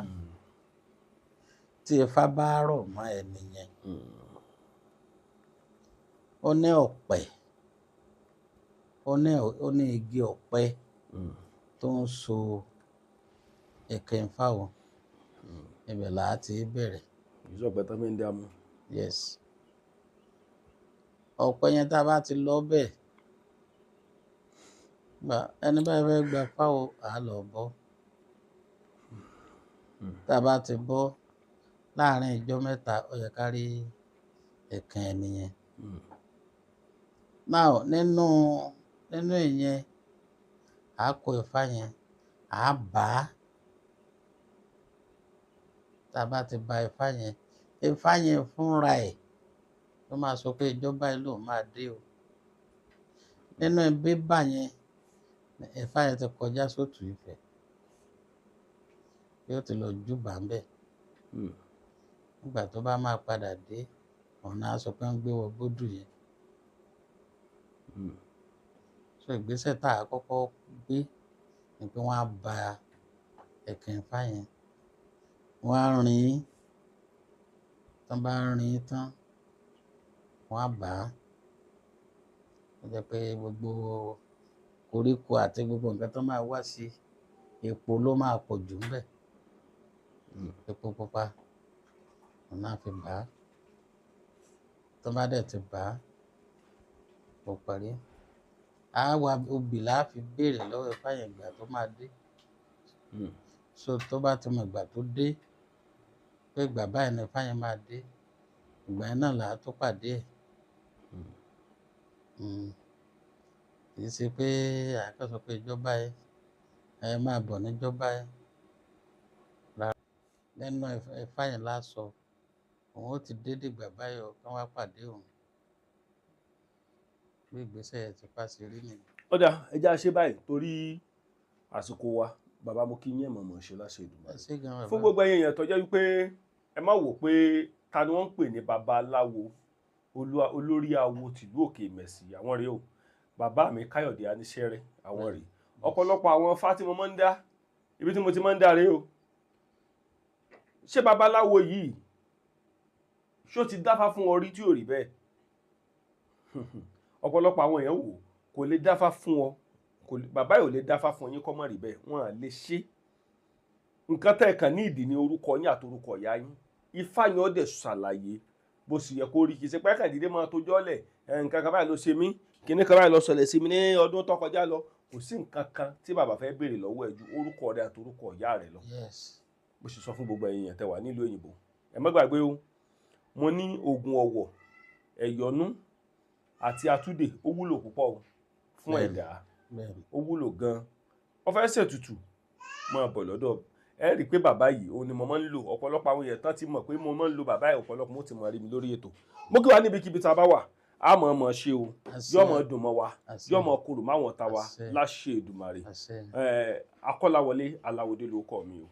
tí Ifá bá rọ̀ mọ́ ẹni yẹn, ó ní ọ̀pẹ, ó ní igi ọ̀pẹ tó ń so ẹ̀kẹ́ Ifá o, ibẹ̀ là á ti bẹ̀rẹ̀.
Ìṣọ̀pẹ tó fi ń dààmú.
Yes, ọ̀pẹ yẹn tá a bá ti lọ bẹ́ẹ̀, ẹni bá fẹ́ gba Ifá o, à á lọ bọ́. Tá a bá ti bọ́ láàrin ìjọ 3, ó yẹ ká rí ẹ̀kan ẹni yẹn. Now nínú ìyẹn, à á kó Ifá yẹn, à á bà á. Tá a bá ti ba Ifá yẹn, Ifá yẹn fúnra ẹ̀ ló máa sọ pé ìjọba yìí ló máa dé o. Nínú bíbà yẹn, Ifá yẹn ti kọjá sótù Ifẹ̀, yóò ti lọ júbà ń bẹ̀. Nígbà tó bá máa padà dé, ọ̀nà á sọ pé ń gbé wọ gbódù yẹn. So ìgbésẹ̀ tá a kọ́kọ́ gbé ni pé wọ́n á ba ẹ̀kẹ́ Ifá yẹn, wọ́n á rìn, tán bá rìn tán, wọ́n á bà á. Ó jẹ́ pé gbogbo koríko àti gbogbo nǹkan tó máa wá sí, epo ló máa pọ̀ jù ńbẹ̀. Epo pupa ọ̀nà á fi bà á. Tó bá dẹ̀ ti bà á, kò parí. Á wá obì là á fi béèrè lọ́wọ́ Ifá yẹn ìgbà tó máa dé. So tó bá ti mọ ìgbà tó dé, pé ìgbà báyìí ni Ifá yẹn máa dé, ìgbà yẹn náà là á tó pàdé ẹ̀. Kì í ṣe pé àkọsọ pé ìjọba yẹn ẹ máa bọ̀ níjọba yẹn. Lẹ́nu Ifá yẹn lá sọ, òun ó ti dé dìgbà báyìí o, kí wọ́n wá pàdé òun. Bí ìgbésẹ̀ yẹn ti pa sí rí nìyẹn.
Ó dáa, ẹ jẹ́ á ṣe báyìí torí àsìkò wa. Bàbá, mo kí yín ẹ̀ mọ̀mọ́ ṣe láṣẹ Èdùmàrè. Fún gbogbo ẹ̀yin èèyàn tó jẹ́ wípé ẹ má wò pé ta ni wọ́n ń pè ní babaláwo olórí awo tìlú Òkè Ìmẹ̀sì, àwọn rèé o. Bàbá mi Káyọ̀dé Aníṣẹ́rẹ́, àwọn rèé. Ọ̀pọ̀lọpọ̀ àwọn Ifá tí mo máa ń dá, ibi tí mo ti máa ń dá rèé o. Ṣé babaláwo yìí ṣó ti dáfá fún ọ rí tí ò rí bẹ́ẹ̀? Ọ̀pọ̀lọpọ̀ àwọn èèyàn wò kò lè dáfá fún ọ, bàbá yìí ò lè dáfá fún yín kọ́ mọ́ rí bẹ́ẹ̀, wọ́n à lè ṣe. Nǹkan tẹ́ ẹ̀ kàn ní ìdí ni orúkọ yín àti orúkọ ìyá yín. Ifá yẹn ó dẹ̀ ṣàlàyé bó sì yẹ kó rí. Kì í ṣe pé kàdídé máa tójọ́ lẹ̀, nǹkan kan báyìí ló ṣe mí, kinní kan báyìí ló ṣẹlẹ̀ sí mi ní ọdún tó kọjá lọ. Kò sí nǹkan kan tí bàbá fẹ́ béèrè lọ́wọ́ ẹ̀ ju orúkọ rẹ̀ àti orúkọ ìyá rẹ̀ lọ. Bó ṣe sọ fún gbogbo ẹ̀yin èèyàn tẹ́ wà nílùú òyìnbó, ẹ má gbàgbé o, mo ní oògùn ọ̀wọ̀, ẹ̀yọ́nú àti àtúndè, ó wúlò púpọ̀ o fún ẹ̀dá, ó wúlò gan-an. Ó fẹ́ ṣètùtù, máa bọ̀ lọ́dọ̀ ẹ rí i pé bàbá yìí òun ni mo máa ń lò. Ọ̀pọ̀lọpọ̀ àwọn èèyàn tán ti mọ̀ pé mo máa ń lo bàbá yìí, ọ̀pọ̀lọpọ̀ mo ti mọ̀ rí mi lórí ètò. Mo kí wa níbikíbi tá a bá wà, a mọ̀ mọ̀ ṣe o, yóò mọ̀ dùn mọ́ wa, yóò mọ̀ korò máwọn ta wa láṣẹ Èdùmàrè. Akọ́láwọlé Aláwọ̀dé ló kọ́ mi o.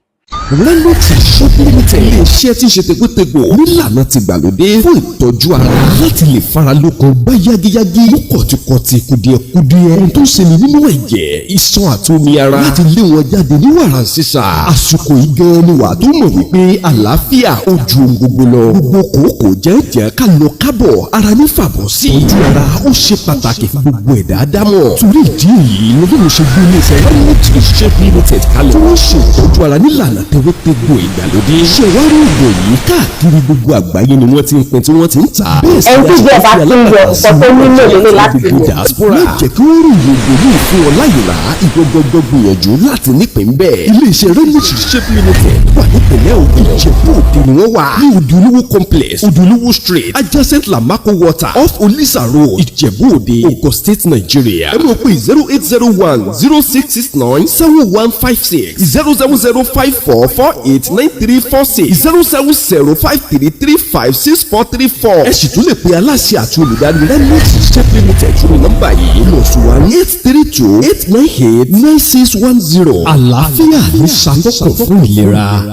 Relo Trade Shop Limited. Limited, iléeṣẹ́ tí ń ṣe tegbótegbò nílànà tìgbàlódé fún ìtọ́jú ara láti lè fara lókun gbá yágíyágí mú kọ̀tìkọ̀tì kùdìẹ̀kudiẹ, ohun tó ń ṣe ni nínú ẹ̀jẹ̀, iṣan àti omi ara, láti lé wọn jáde ní wàrà sísà. Àsìkò yìí gan ni wà tó mọ̀ wípé àlàáfíà ó ju ohun gbogbo lọ. Gbogbo kòókòó jẹ́jẹ́ ká lọ kábọ̀ ara ní fàbọ̀ sí. Ojú ara ó ṣe pàtàkì fún gbogbo ẹ̀dá dámọ̀. Torí ìdí èyí lọ́dún ṣe gbé iléeṣẹ́ Remedy Shape Limited kalẹ̀, tí wọ́n ṣe ìtọ́jú ara nílànà tewétegbò ìgbàlódé. Ṣé wàá rí òògùn yìí, káàkiri gbogbo àgbáyé ni wọ́n ti ń pín tí wọ́n ti ń tà. Bẹ́ẹ̀ sì
Ẹni tí ìjọba ti ń yọ nǹkan tó nílò lélẹ̀ láti
gbogbo
lò.
Diaspora. Má jẹ́ kí wọ́n rí ìrògbò ní ìfún ọ láyè rà, ìwọ gbọgbọ gbìyànjú láti nípìn bẹ́ẹ̀. Iléeṣẹ́ Remedy Shape Limited wà nípìnlẹ̀ Ògùn, Ìjẹ̀bú Òde ni wọ́n wà ní Odùolówó Complex, Odùolówó Street, adjacent Lamako Water, off Olisa Road, Ìjẹ̀bú Òde, Ogun State, Nigeria. Ẹ mọ̀ pé 0801 0669 7156, 07054489346, 07053356434. Ẹ sì tún lè pe aláṣẹ àti olùdarí Remedy Shape Limited sórí nọ́mbà yìí, +1 832 898 9610. Àlàáfíà ní ṣàtọ́kùn fún ìlera.